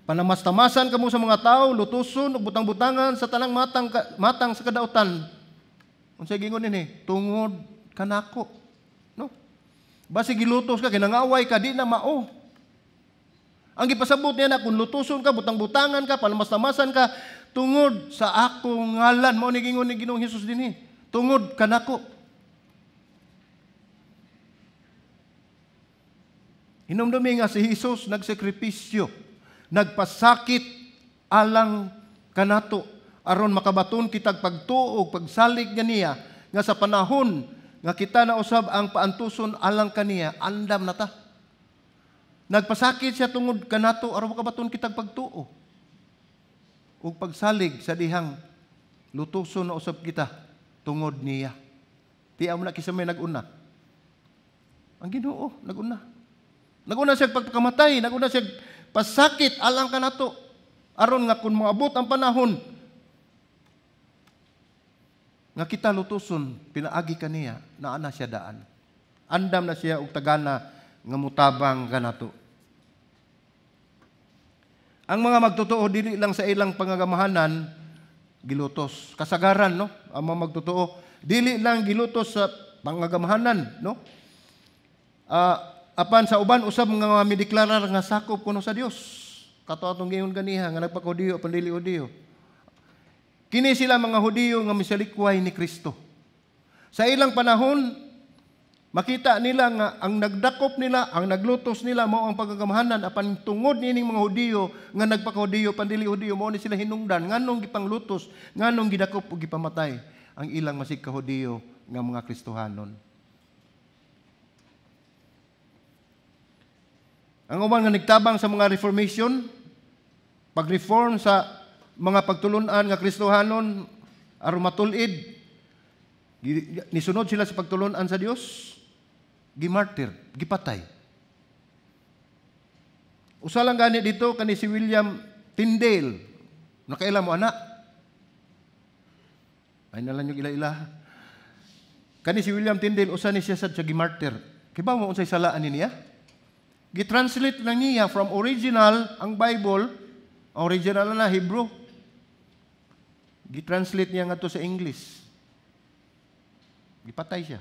panamastamasan kamo sa mga tao, lutuson ug butang-butangan sa tanang matang sa kadautan. Unsay giingon dinhi? Tungod kanako. No? Basi gilutos ka, kinangaway ka, di na mao. Ang gipasabot niya na kung lutuson ka, butang-butangan ka, palamas-lamasan ka, tungod sa akong ngalan, mao ni gingon ni Ginoong Hesus dinhi. Tungod kanako. Hinumdumi nga si Hesus nagsakripisyo, nagpasakit alang kanato aron makabaton kitag pagtuo, pagsalig niya nga sa panahon nga kita na usab ang paantuson alang kaniya, andam na ta. Nagpasakit siya tungod kanato aron makabaton kitag pagtuo ug pagsalig sa dihang lutuson na usab kita tungod niya. Tiyaw mo na kisa may naguna. Ang Ginoo naguna. Naguna siya pagpakamatay, naguna siya pasakit alang kanato aron nga kun moabot ang panahon nga kita lutuson pinaagi kaniya, naa na siya daan. Andam na siya og tagana nga mutabang kanato. Ang mga magtotoo dili lang sa ilang pangagamahanan gilutos. Kasagaran, no? Ang mga magtotoo dili lang gilutos sa pangagamahanan, no? Apan sa uban usab nga mideklarar nga sakop kuno sa Dios. Kato atong giingon ganiha nga nagpakahudiyo apan dili Hudiyo. Kini sila mga Hudiyo nga misalikway ni Kristo. Sa ilang panahon makita nila nga ang nagdakop nila, ang naglutos nila mao ang pagkagamahanan, apan tungod niining mga Hudiyo nga nagpakahudiyo apan dili Hudiyo mao ni sila hinungdan nganong gipanglutos, nganong gidakop ug gipamatay ang ilang masig ka Hudiyo nga mga Kristohanon. Ang uban nga nagtabang sa mga reformation, pag-reform sa mga pagtulunan nga Kristohanon aron matul-id, nisunod sila sa pagtulunan sa Dios, gimartir, gipatay. Usa lang gani dito kani si William Tyndale. Nakaila mo ana? Ay nalan yung ila-ila. Kani si William Tyndale usa ni siya sad sa gimartir. Kibaw mo unsay salaan ni niya? Gitranslate lang niya from original ang Bible, ang original na Hebrew. Gitranslate niya ngadto sa English. Gipatay siya.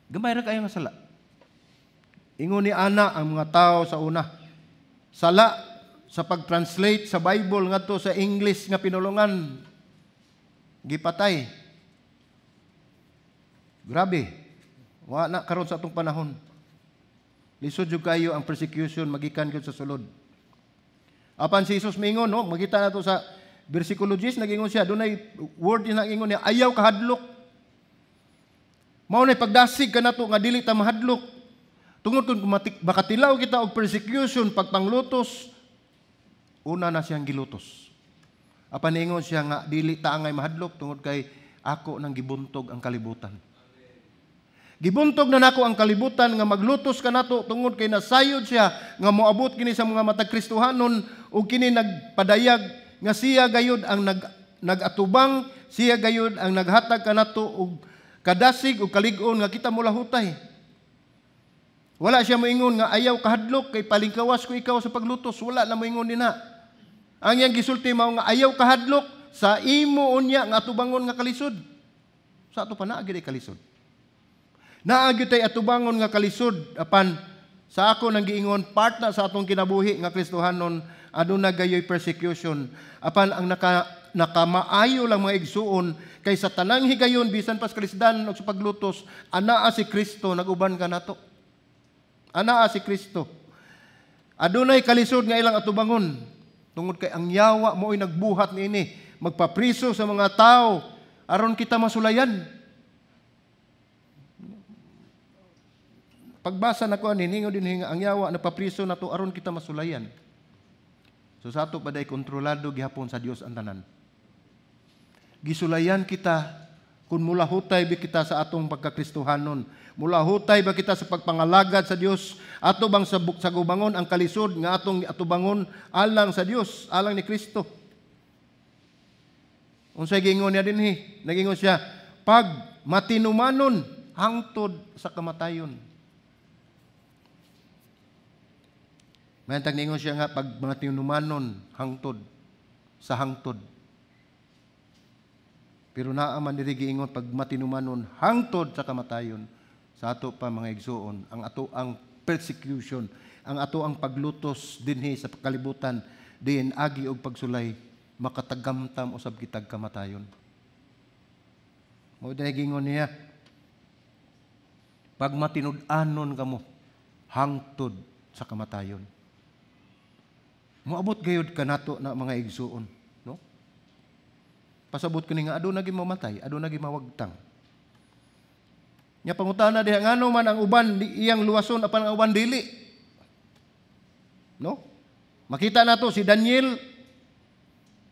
Gamay ra kayo nga sala. Ingon ni ana ang mga tao sa una. Sala sa pag-translate sa Bible ngadto sa English nga pinulungan. Gipatay. Grabe. Wa na karon sa atong panahon. Lisod jud kayo ang persecution magikan gyud sa sulod. Apan si Jesus miingon, no, makita nato sa versikulo 10, nagingon siya, dunay word niya nagingon niya, ayaw kahadlok. Mao nay pagdasig kanato nga dili ta mahadlok. Tungod kung makatilaw kita og persecution, pagpanglutos, una na siyang gilutos. Apan niingon siya nga dili ta angay mahadlok tungod kay ako nang gibuntog ang kalibutan. Gibuntog na nako ang kalibutan nga maglutos kanato tungod kay nasayod siya nga moabot kini sa mga matag Kristohanon ug kini nagpadayag nga siya gayud ang nagatubang, siya gayud ang naghatag kanato og kadasig ug kalig-on nga kita molahutay. Wala siya moingon nga ayaw kahadlok kay palingkawas ko ikaw sa paglutos, wala na moingon nina. Ang iyang gisulti mao nga ayaw kahadlok sa imo unya nga atubangon nga kalisod. Sa ato pa naa gyud kalisod. Naa gyud tay atubangon nga kalisod apan sa ako nang giingon part na sa atong kinabuhi nga Kristohanon aduna gayoy persecution apan ang nakamaayo lang mga igsuon kay sa tanang higayon bisan pas kalisdan og sa paglutos anaa si Kristo naguban kanato. Anaa si Kristo. Adunay kalisod nga ilang atubangon tungod kay ang yawa mo'y nagbuhat niini magpapriso sa mga tao aron kita masulayan. Pagbasa nako ani ningon din nga ang yawa nagpapriso nato aron kita masulayan. So sa ato paday kontrolado gihapon sa Dios ang tanan. Gisulayan kita kung mulahutay ba kita sa atong pagkakristohanon. Mulahutay ba kita sa pagpangalagad sa Dios? Ato bang sagubangon ang kalisod nga atong atubangon alang sa Dios, alang ni Kristo? Unsay giingon niya dinhi? Nagingon siya, pag matinumanon hangtod sa kamatayon. May ningon siya nga pag matinumanon hangtod sa hangtod. Pero naa man diri giingon pag matinumanon hangtod sa kamatayon. Sa ato pa, mga igsuon, ang ato ang persecution, ang ato ang paglutos dinhi sa kalibutan, diin agi og pagsulay, makatagamtam usab kitag kamatayon. Mao dahil gingon niya, pagmatinud-anon kamo hangtod sa kamatayon. Moabot gayud kanato na, mga igsuon, no? Pasabot ko ni nga aduna gyud mamatay, aduna gyud mawagtang. Nya pangutana diha, ngano man ang uban iyang luwason apan ang uban dili? No? Makita nato si Daniel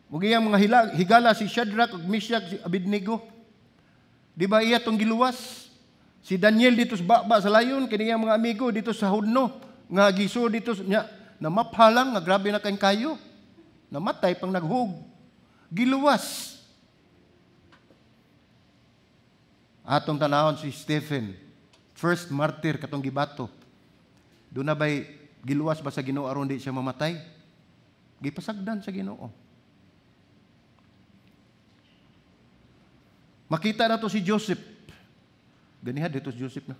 ug iyang mga higala si Shadrach ug Meshach, si Abednego. Di ba iya tong giluwas? Si Daniel dito sa baba sa layon, kini iyang mga amigo dito sa hudno nga giso dito nya namaphalang nga grabe na kay kayo. Namatay pang naghug. Giluwas. Atong tanawon si Stephen, first martyr katong gibato. Doon na ba'y giluwas ba sa Ginoo aron di siya mamatay? Gipasagdan sa Ginoo. Makita na to si Joseph. Ganiha dito si Joseph na.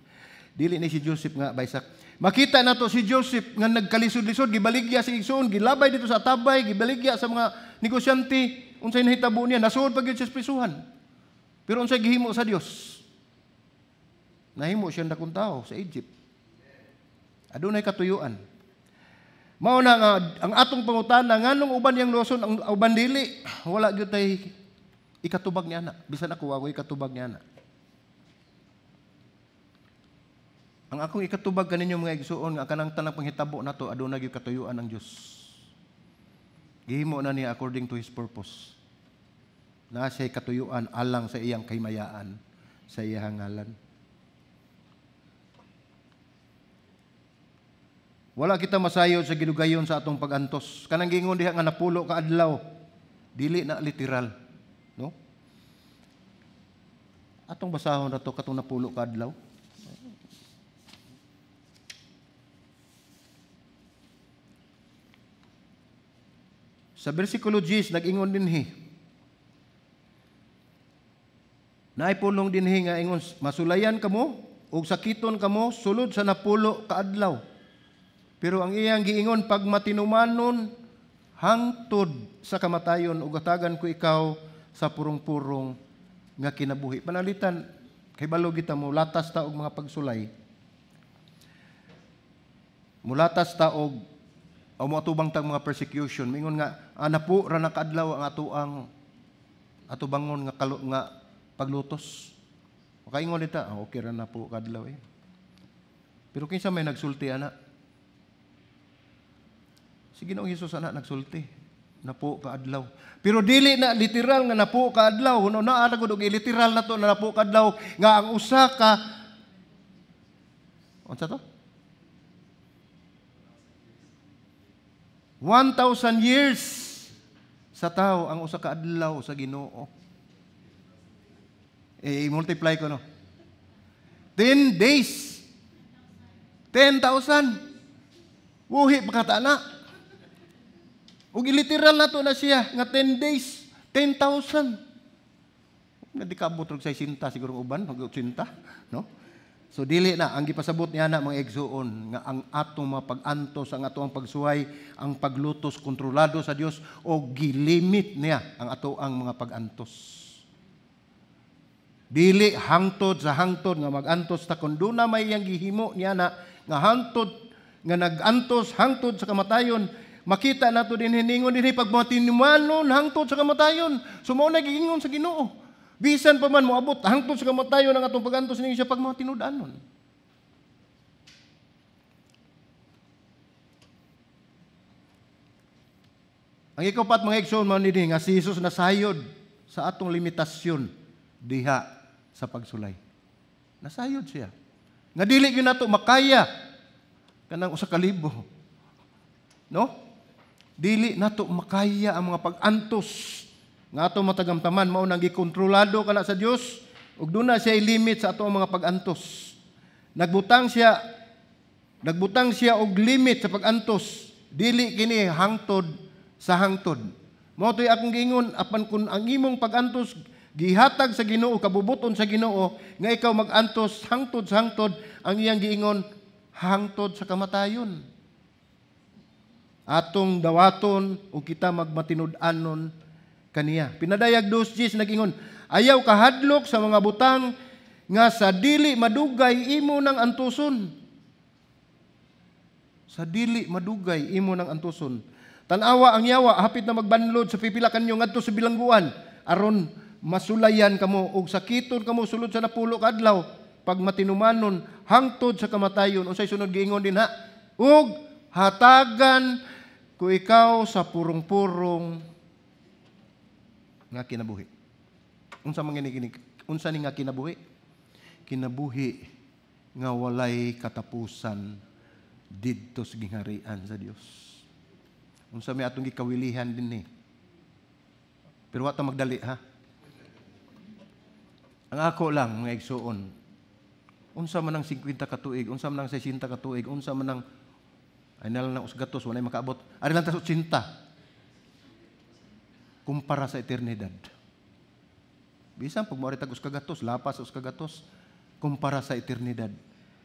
Dili ni si Joseph nga baysak. Makita na to si Joseph nga nagkalisod-lisod, gibaligya sa igsoon, gilabay dito sa tabay, gibaligya sa mga negosyante. Unsay nahitabo niya, nasuod pa gyud sa prisuhan. Pero unsay gihimo sa Dios? Nahimo siya dakong tao sa Egypt. Adunay katuyuan. Mao na nga ang atong pangutana, nganong uban yang luwason ang uban dili? Wala gyud tay ikatubag niya na. Bisan ako wa ikatubag niya na. Ang akong ikatubag kaninyo, mga igsuon, nga kanang tanang panghitabo nato aduna gyud katuyuan ang Dios. Gihimo na niya according to His purpose. Naa siya'y katuyuan alang sa iyang kahimayaan, sa iyang ngalan. Wala kita masayod sa gidugayon sa atong pagantos. Kanang giingon diha nga napulo ka adlaw, dili na literal, no? Atong basahon na to katong napulo ka adlaw. Sa versikulo 10, nag-ingon dinhi. Naay pulong dinhi nga ingon, masulayan kamo ug sakiton kamo sulod sa napulo ka adlaw. Pero ang iyang giingon, pagmatinumanon hangtod sa kamatayon ug hatagan ko ikaw sa purong-purong nga kinabuhi. Panalitan, kay balo kita mo latas ta og mga pagsulay. Mulatas ta og o moatubang tag mga persecution. Mingon nga napo ra na kaadlaw ang atoang atubangon nga nga paglutos. Makaingon dita, okay ra na po kadlaw eh. Pero kinsa may nagsulti ana? Si Ginoong Hesus ana nagsulti. Napo kaadlaw. Pero dili na literal nga napo kaadlaw. Huno naa na gud og literal na to na napo kaadlaw nga ang usa ka unsa to? 1,000 years sa tao ang usa ka adlaw sa Ginoo. Eh, i-multiply ko, no? 10 days. 10,000. Wuhi pa kata na. Ug literal na to na siya nga 10 days, 10,000. Nga di kaabot og 60 siguro uban, og 80, no? So dili na ang gipasabot niya na, mga igsuon, nga ang atong mga pag-antos, ang atong pagsuway, ang paglutos kontrolado sa Dios o gilimit niya ang ato ang mga pag-antos. Dili hangtod sa hangtod nga mag-antos ta kun duna may iyang gihimo niya na nga hangtod nga nag-antos hangtod sa kamatayon. Makita nato din hiningon dinhi pagmatinumanon hangtod sa kamatayon. So mao na giingon sa Ginoo. Bisan pa man moabot hangtod sa kamatayon ang atong pag-antos ninyo siya pagmatinud-anon. Ang ikapat, mga igsoon, mao ni nga si Jesus nasayod sa atong limitasyon diha sa pagsulay. Nasayod siya. Nga dili gyud nato makaya kanang usa ka libo. No? Dili nato makaya ang mga pag-antos nga ato matagamtaman, mao nang gikontrolado kana sa Dios ug duna siya limit sa ato ang mga pag-antos. Nagbutang siya og limit sa pag-antos. Dili kini hangtod sa hangtod. Mao to'y akong giingon, apan kun ang imong pag-antos Gihatag sa Ginoo, kabubuton sa Ginoo nga ikaw magantos hangtod sa hangtod ang iyang giingon hangtod sa kamatayon. Atong dawaton o kita magmatinud-anon kaniya. Pinadayag 2:10 nag-ingon, ayaw kahadlok sa mga butang nga sa dili madugay imo nang antuson. Sa dili madugay imo nang antuson. Tan-awa ang yawa hapit na magbanlod sa pipila kanyo ngadto sa bilangguan aron masulayan kamo og sakiton kamo sulod sa 10 ka adlaw pag matinumanon hangtod sa kamatayon. Unsay sunod giingon dinha? Ug hatagan ko ikaw sa purong-purong nga kinabuhi. Unsa man gini unsa ni nga kinabuhi? Kinabuhi nga walay katapusan didto sa gingharian sa Dios. Unsa may atong gikawilihan dinhi? Pero wa ta magdali ha. Ang ako lang mga igsuon, unsa man ang 50 ka tuig, unsa man ang 60 ka tuig, unsa man ang ay nalang ng usgatos, walay makaabot. Ari lang tas 80. Kumpara sa eternidad. Bisan pag moari tag uskagatos, lapas uskagatos, kumpara sa eternidad.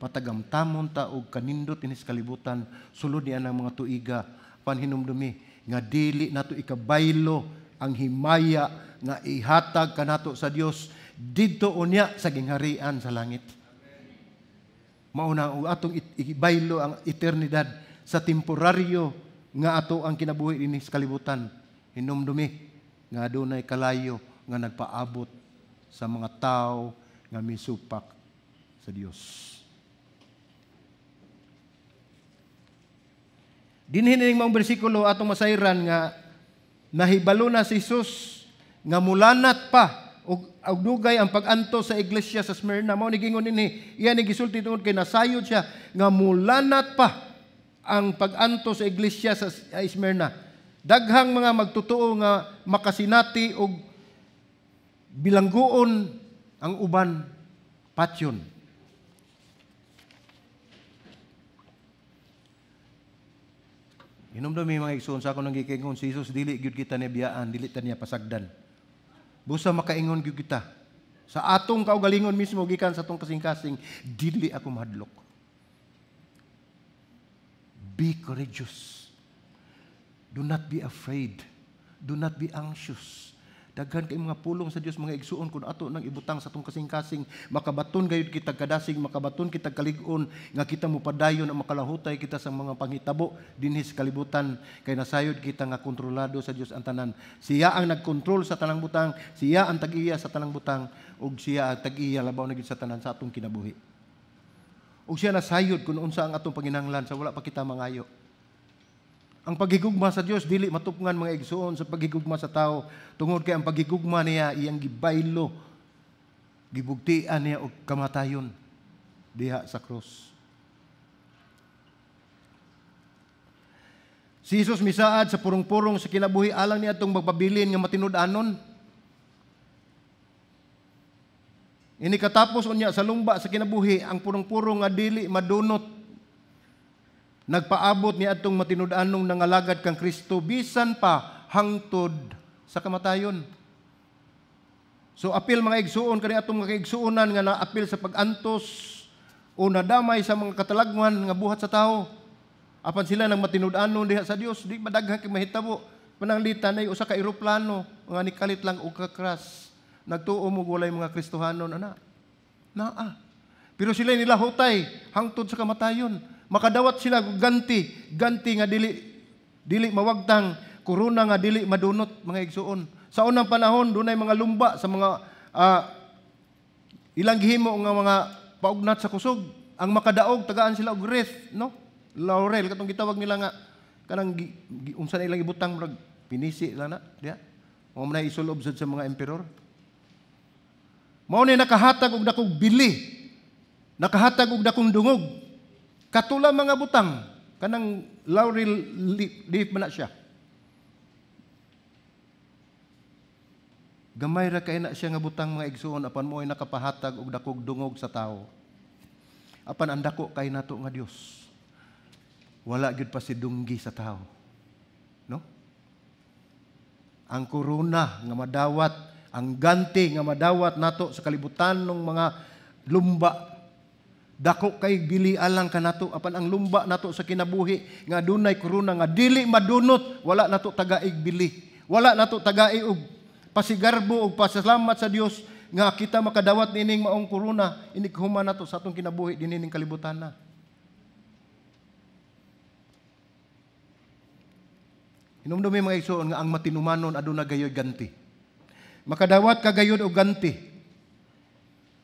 Patagamtamon ta og kanindot inis kalibutan, sulod niya ng mga tuiga, panhinumdumi nga dili nato ikabaylo ang himaya nga ihatag kanato sa Dios didto unya sa gingharian sa langit. Mauna og atong ibaylo ang eternidad sa temporaryo nga ato ang kinabuhi dinhi sa kalibutan. Hinumdumi nga adunay kalayo nga nagpaabot sa mga tao nga misupak sa Dios. Dinhi ning maong bersikulo atong masayran nga nahibalo na si Jesus nga mulanat pa og dugay ang pag-antos sa iglesia sa Smyrna. Mao ni gingon dinhi, iya ni gisulti tungod kay nasayod siya nga mulanat pa ang pag-antos sa iglesia sa Smyrna. Daghang mga magtotoo nga makasinati og bilangguon ang uban patyon. Hinumdumi mga igsoon sa ako nang gikingon si Jesus, dili gyud kita nibiyaan, dili ta niya pasagdan. Busa makaingon gyud kita. Sa atong kaugalingon mismo gikan sa atong kasing-kasing, dili ako mahadlok. Be courageous. Do not be afraid. Do not be anxious. Daghan kay mga pulong sa Dios mga igsuon kun ato nang ibutang sa atong kasing-kasing, makabaton gayud kita kadasig, makabaton kita kalig-on nga kita mopadayon ang makalahutay kita sa mga panghitabo dinhi sa kalibutan kay nasayod kita nga kontrolado sa Dios ang tanan. Siya ang nagkontrol sa tanang butang, siya ang tag-iya sa tanang butang ug siya ang tag-iya labaw na gyud sa tanan sa atong kinabuhi. Ug siya nasayod kun unsa ang atong panginahanglan sa wala pa kita mangayo. Ang paghigugma sa Dios dili matupngan mga igsuon sa paghigugma sa tao tungod kay ang paghigugma niya iyang gibaylo, gibugtian niya og kamatayon diha sa krus. Si Jesus misaad sa purong-purong sa kinabuhi alang niya atong magpabilin nga matinud-anon. Ini katapos unya sa lumba sa kinabuhi ang purong-purong nga dili madunot. Nagpaabot ni atong matinud-anong nangalagad kang Kristo bisan pa hangtod sa kamatayon. So apil mga igsuon kani atong mga igsuonan nga naapil sa pag-antos o nadamay sa mga katalagman nga buhat sa tao. Apan sila nang matinud-anon diha sa Dios, di ba daghan kay mahitabo. Pananglitan ay usa ka eroplano nga nikalit lang og kakras. Nagtuo mo walay mga Kristohanon ana. Naa. Pero sila nilahutay hangtod sa kamatayon. Makadawat sila og ganti, ganti nga dili mawagtang, korona nga dili madunot mga igsuon. Sa unang panahon dunay mga lumba sa mga ilang gihimo nga mga paugnat sa kusog. Ang makadaog tagaan sila og wreath, no? Laurel katong gitawag nila nga kanang unsa na ilang ibutang murag pinisi lang na, diha. Mao man isulob sad sa mga emperor. Mao ni nakahatag og dakong bili. Nakahatag og dakong dungog. Katula mga butang kanang laurel leaf man na siya. Gamay ra kay na siya nga butang mga igsuon apan mo ay nakapahatag og dakog dungog sa tawo. Apan ang dako kay nato nga Dios. Wala gyud pa si dunggi sa tawo. No? Ang korona nga madawat Ang ganti nga madawat nato sa kalibutan ng mga lumba, dako kay bili alang kanato, apan ang lumba nato sa kinabuhi nga adunay korona nga dili madunot, wala nato tagaig bili. Wala nato tagaig og pasigarbo og pasalamat sa Dios nga kita makadawat niining maong korona inig human nato sa atong kinabuhi dinhi ning kalibutan na. Hinumdumi mga igsoon nga ang matinumanon aduna gayoy ganti. Makadawat ka gayud og ganti.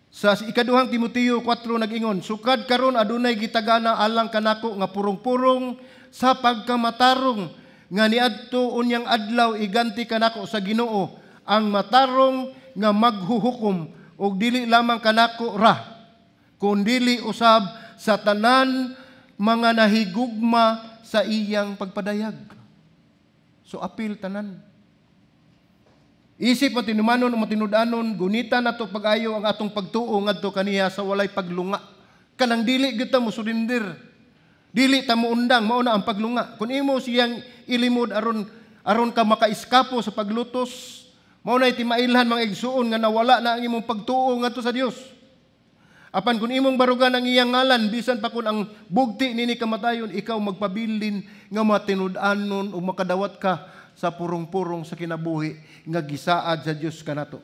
Sa ikaduhang Timoteo 4 nag-ingon, sukad karon adunay gitagana alang kanako nga purong-purong sa pagkamatarong nga niadto unyang adlaw iganti kanako sa Ginoo ang matarong nga maghuhukom og dili lamang kanako ra kundili usab sa tanan mga nahigugma sa iyang pagpadayag. So apil tanan. Isip matinumanon o matinud-anon, gunita nato pag-ayo ang atong pagtuo ngadto kaniya sa walay paglunga. Kanang dili gyud ta mo surinder. Dili ta mo undang, mao na ang paglunga. Kung imo siyang ilimod aron aron ka makaiskapo sa paglutos, mao na timailhan mga igsuon nga nawala na ang imong pagtuo ngadto sa Dios. Apan kung imong barugan ang iyang ngalan, bisan pa kun ang bugti nini kamatayon, ikaw magpabilin nga matinud-anon o makadawat ka sa purong-purong sa kinabuhi nga gisaad sa Dios kanato.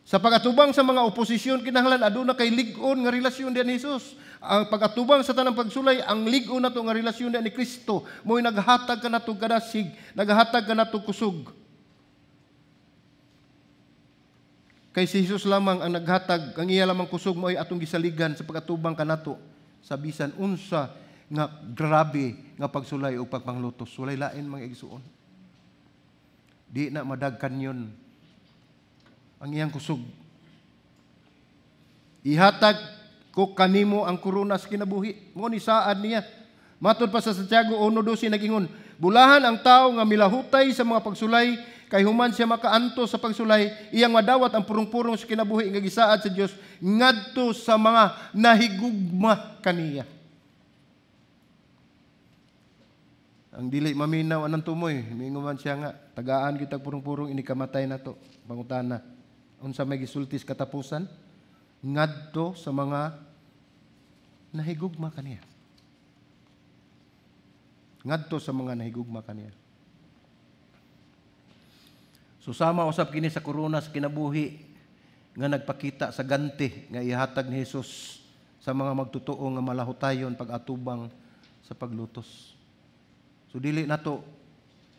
Sa pagatubang sa mga oposisyon, kinahanglan aduna kay lig-on nga relasyon diyan ni Jesus. Ang pagatubang sa tanang pagsulay, ang lig-on nato nga relasyon diyan ni Kristo, mo'y naghatag kanato kadasig, naghatag kanato kusog. Kay si Jesus lamang ang naghatag, ang iya lamang kusog mo'y atong gisaligan sa pagatubang kanato sa bisan unsa nga grabe nga pagsulay o pagpanglutos. Walay lain mga igsuon. Di na madagkan yun ang iyang kusog. Ihatag ko kanimo ang korona sa kinabuhi. Mo ni saad niya. Matod pa sa Santiago 1:12 nagingon, bulahan ang tao nga milahutay sa mga pagsulay, kay human siya makaanto sa pagsulay, iyang madawat ang purong-purong sa kinabuhi nga gisaad sa Dios ngadto sa mga nahigugma kaniya. Ang dili maminaw anang tumoy, mingon man siya nga tagaan kitag purong-purong ini kamatay nato. Pangutana, unsa may gisultis katapusan? Ngadto sa mga nahigugma kaniya. Ngadto sa mga nahigugma kaniya. So sama usab kini sa korona sa kinabuhi nga nagpakita sa ganti nga ihatag ni Jesus sa mga magtotoo nga malahutayon pag-atubang sa paglutos. So dili nato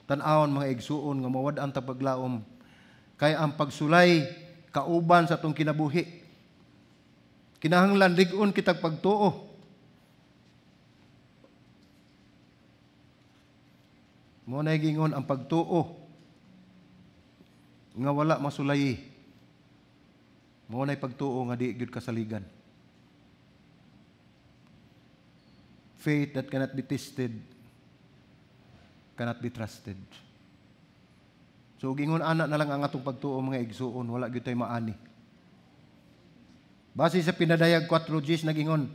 tan-awon mga igsuon nga mawad-an ta paglaom kay ang pagsulay kauban sa atong kinabuhi. Kinahanglan lig-on kitag pagtuo. Mo na gingon ang pagtuo nga wala masulayi. Mao nay pagtuo nga di gyud kasaligan. Faith that cannot be tested cannot be trusted. So gingon ana na lang ang atong pagtuo mga igsuon, wala gyud tay maani. Base sa pinadayag 4 Gs nagingon,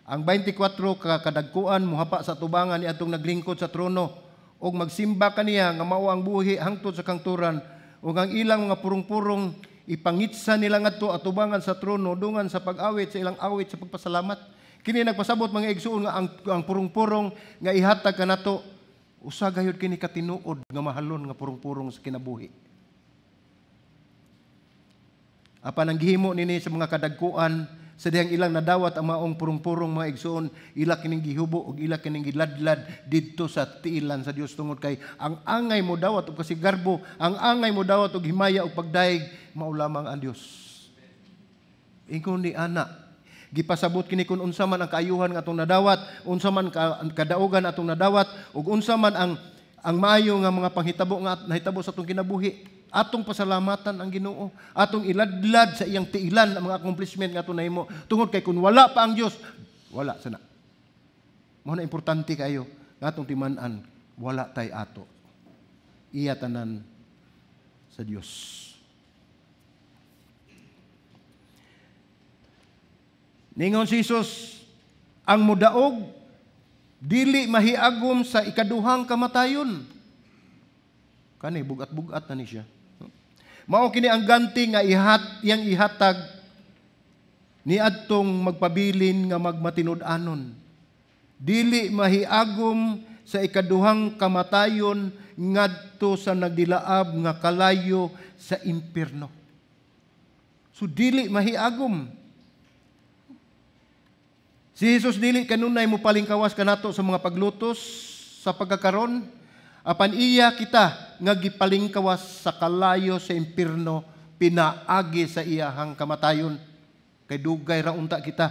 ang 24 ka kadagkuan mohapa sa tubangan ni atong naglingkod sa trono og magsimba kaniya nga mao ang buhi hangtod sa kangturan, ug ang ilang mga purong-purong ipangitsa nila ngadto atubangan sa trono dungan sa pag-awit sa ilang awit sa pagpasalamat. Kini nagpasabot mga igsuon nga ang purong-purong nga ihatag kanato usa gayud kini katinuod nga mahalon nga purong-purong sa kinabuhi. Apan ang gihimo nini sa mga kadagkuan sa dihang ilang nadawat ang maong purong-purong mga igsuon, ila kining gihubo ug ila kining giladlad didto sa tiilan sa Dios tungod kay ang angay mo dawat og kasigarbo, ang angay mo dawat og himaya ug pagdayeg, mao lamang ang Dios. Ingon ni ana, gipasabot kini kun unsa man ang kaayuhan nga atong nadawat, unsa man kadaugan atong nadawat, ug unsa man ang maayo nga mga panghitabo nga nahitabo sa atong kinabuhi. Atong pasalamatan ang Ginoo, atong iladlad sa iyang tiilan ang mga accomplishment nga atong nahimo tungod kay kun wala pa ang Dios, wala sana. Mao na importante kayo nga atong timan-an, wala tay ato. Iya tanan sa Dios. Ningon si Jesus, ang mudaog dili mahiagom sa ikaduhang kamatayon. Kani bugat-bugat na ni siya. Mao kini ang ganti nga iyang ihatag niadtong magpabilin nga magmatinud-anon. Dili mahiagom sa ikaduhang kamatayon ngadto sa nagdilaab nga kalayo sa impierno. So dili mahiagom. Si Jesus dili kanunay mo palingkawas kanato sa mga paglutos sa pagkakaron, apan iya kita nga gipalingkawas sa kalayo sa impierno pinaagi sa iyahang kamatayon. Kay dugay ra unta kita.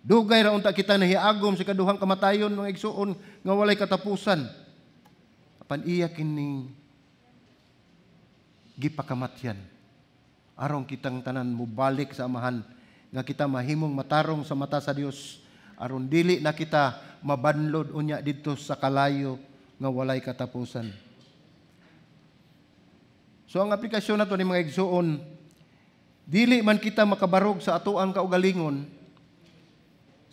Dugay ra unta kita nahiagom sa kaduhang kamatayon mga igsuon nga walay katapusan. Apan iya kining gipakamatyan. Aron kitang tanan mobalik sa Amahan, nga kita mahimong matarong sa mata sa Dios, aron dili na kita mabanlod unya didto sa kalayo nga walay katapusan. So ang aplikasyon nato ni mga igsuon, dili man kita makabarog sa atoang kaugalingon,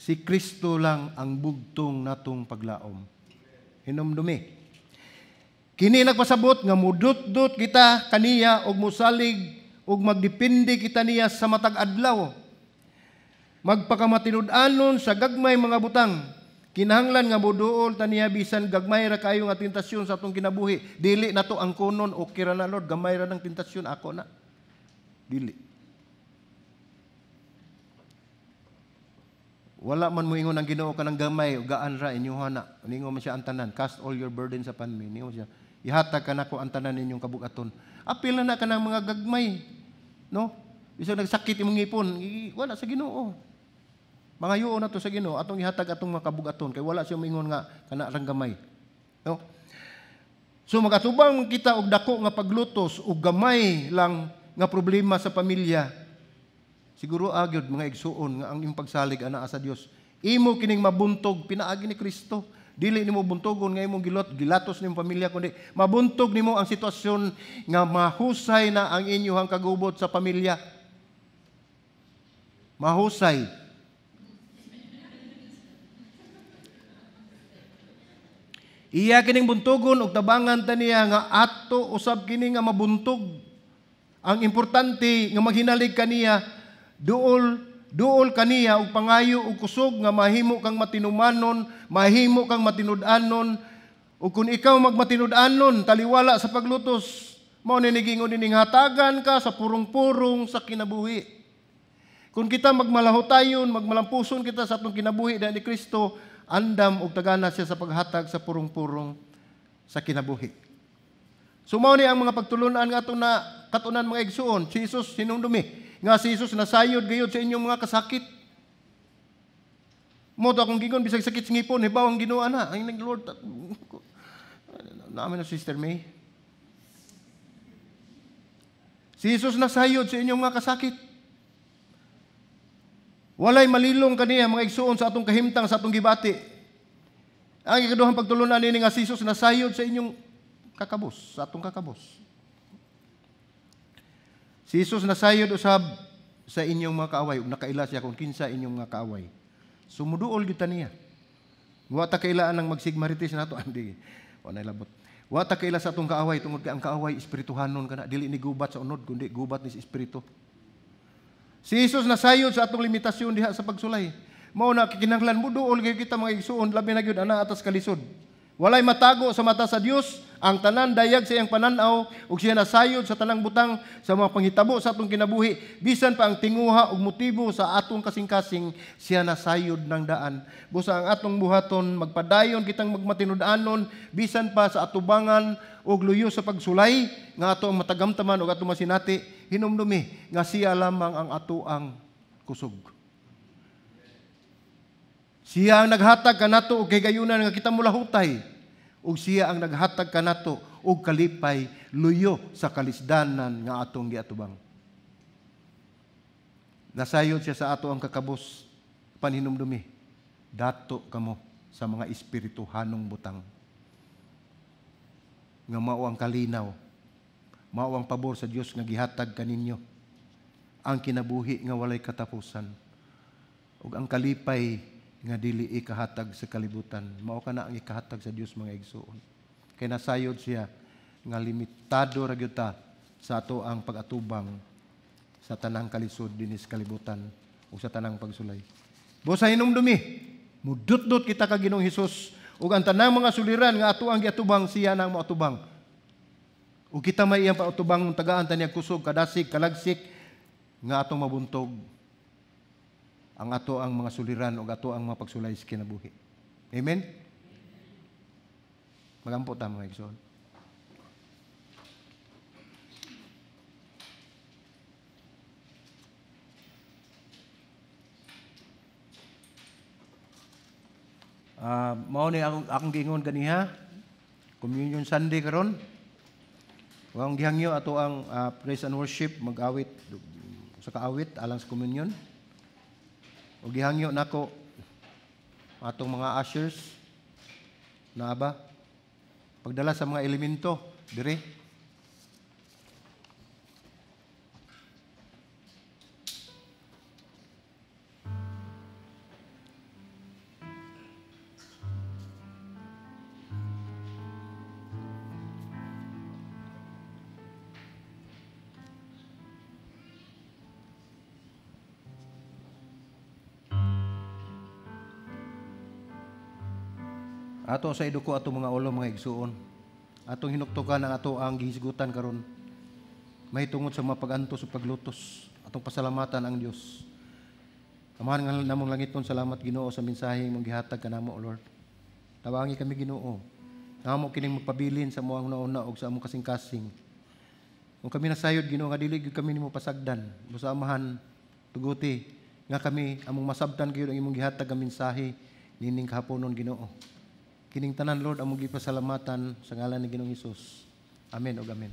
si Kristo lang ang bugtong natong paglaom. Hinumdumi. Kini nagpasabot nga mudutdot kita kaniya og mosalig og magdepende kita niya sa matag adlaw. Magpakamatinud-anon sa gagmay mga butang. Kinahanglan nga moduol ta niya bisan gagmay ra kayo nga tentasyon sa atong kinabuhi. Dili nato ang kunon, okay ra na Lord, gamay ra ng tentasyon ako na. Dili. Wala man moingon ang Ginoo kanang gamay, gaan ra inyuha na. Ningon man siya ang tanan, cast all your burdens upon me. Ningon siya, ihatag kanako ang tanan ninyong kabugaton. Apil na na kanang mga gagmay, no? Bisag nagsakit imong ngipon, wala sa Ginoo. Mangayoon na to sa Ginoo, atong ihatag atong mga kabugaton kay wala siya moingon nga kana rang gamay. No? So magatubang kita og dako nga paglutos og gamay lang nga problema sa pamilya. Siguro agyod mga igsuon nga ang imong pagsalig anaa sa Dios. Imo kining mabuntog pinaagi ni Kristo. Dili nimo buntogon nga imong gilatos nimong pamilya, kundi mabuntog nimo ang sitwasyon nga mahusay na ang inyong kagubot sa pamilya. Mahusay. Iya kining buntogon og tabangan ta niya nga ato usab kini nga mabuntog. Ang importante nga maghinalig kaniya, duol kaniya og pangayo og kusog nga mahimo kang matinumanon, mahimo kang matinud-anon. Ug kun ikaw magmatinud-anon taliwala sa paglutos, mao ni giingon nining hatagan ka sa purong-purong sa kinabuhi. Kung kita magmalahutayon, magmalampuson kita sa atong kinabuhi dahil ni Kristo, andam og tagana siya sa paghatag sa purong-purong sa kinabuhi. So mao ni ang mga pagtulunan nga atong na katunan mga igsuon. Si Jesus hinumdumi nga si Jesus nasayod gayud sa inyong mga kasakit. Mo to akong gingon bisag sakit sa ngipon, hibaw ang Ginoo ana. Ang Lord, namin na Sister May. Si Jesus nasayod sa inyong mga kasakit. Walay malilong kaniya mga igsuon sa atong kahimtang, sa atong gibati. Ang ikaduhang pagtulunan nini nga si Jesus nasayod sa inyong kakabos, sa atong kakabos. Si Jesus nasayod usab sa inyong mga kaaway ug nakaila siya kung kinsa inyong mga kaaway. Sumuduol gyud ta niya. Wa ta kailaan ang magsigmarites nato andi. Wa na labot. Wa ta kaila sa atong kaaway tungod kay ang kaaway espirituhanon kana, dili ni gubat sa unod kundi gubat ni sa espiritu. Si Jesus nasayod sa atong limitasyon diha sa pagsulay. Mao na kinahanglan mo duol gyud kita mga igsuon, labi na gyud ana atas kalisod. Walay matago sa mata sa Dios, ang tanan dayag sa iyang pananaw ug siya nasayod sa tanang butang sa mga panghitabo sa atong kinabuhi, bisan pa ang tinguha ug motibo sa atong kasing-kasing, siya nasayod ng daan. Busa ang atong buhaton, magpadayon kitang magmatinud-anon bisan pa sa atubangan ug luyo sa pagsulay nga ato ang matagamtaman ug ato masinati, hinumdumi nga siya lamang ang ato ang kusog. Siya ang naghatag kanato og kahigayunan nga kita mulahutay, ug siya ang naghatag kanato og kalipay luyo sa kalisdanan nga atong giatubang. Nasayod siya sa ato ang kakabos, panhinumdumi, dato kamo sa mga espirituhanong butang nga mao ang kalinaw, mao ang pabor sa Dios nga gihatag kaninyo, ang kinabuhi nga walay katapusan ug ang kalipay nga dili ikahatag sa kalibutan. Mao kana ang ikahatag sa Dios mga igsuon. Kay nasayod siya nga limitado ra gyud ta sa ato ang pag-atubang sa tanang kalisod dinis kalibutan ug sa tanang pagsulay. Busa hinumdumi, mudutdot kita kag Ginoong Hesus ug ang tanang mga suliran nga ato ang giatubang, siya nang moatubang. Ug kita may iyang paatubang, tagaan ta niya kusog, kadasig, kalagsik nga atong mabuntog ang ato ang mga suliran ug ato ang mga pagsulay sa kinabuhi. Amen? Magampo ta, mga igsoon. Mao ni akong giingon ganiha, Communion Sunday karon. Wa ang gihangyo ato ang praise and worship mag-awit sa kaawit alang sa communion. O gihangyo nako atong mga ushers naa ba pagdala sa mga elemento dire. Ato sa iduko ato mga ulo, mga igsuon. Atong hinuktukan ang ato ang gihisgutan karon. Mahitungod sa mga pag-antos ug paglutos. Atong pasalamatan ang Dios. Amahan nga namong langiton, salamat Ginoo sa mensahe imong gihatag kanamo, Lord. Tabangi kami, Ginoo. Namo kining magpabilin sa among una ug sa among kasing-kasing. Kung kami nasayod, Ginoo, nga dili gyud kami nimo pasagdan, busa Amahan, tuguti nga kami among masabtan gyud ang imong gihatag nga mensahe nining kahaponon, Ginoo. Kining tanan, Lord, among gipasalamatan sa ngalan ni Ginoong Hesus. Amen ug amen.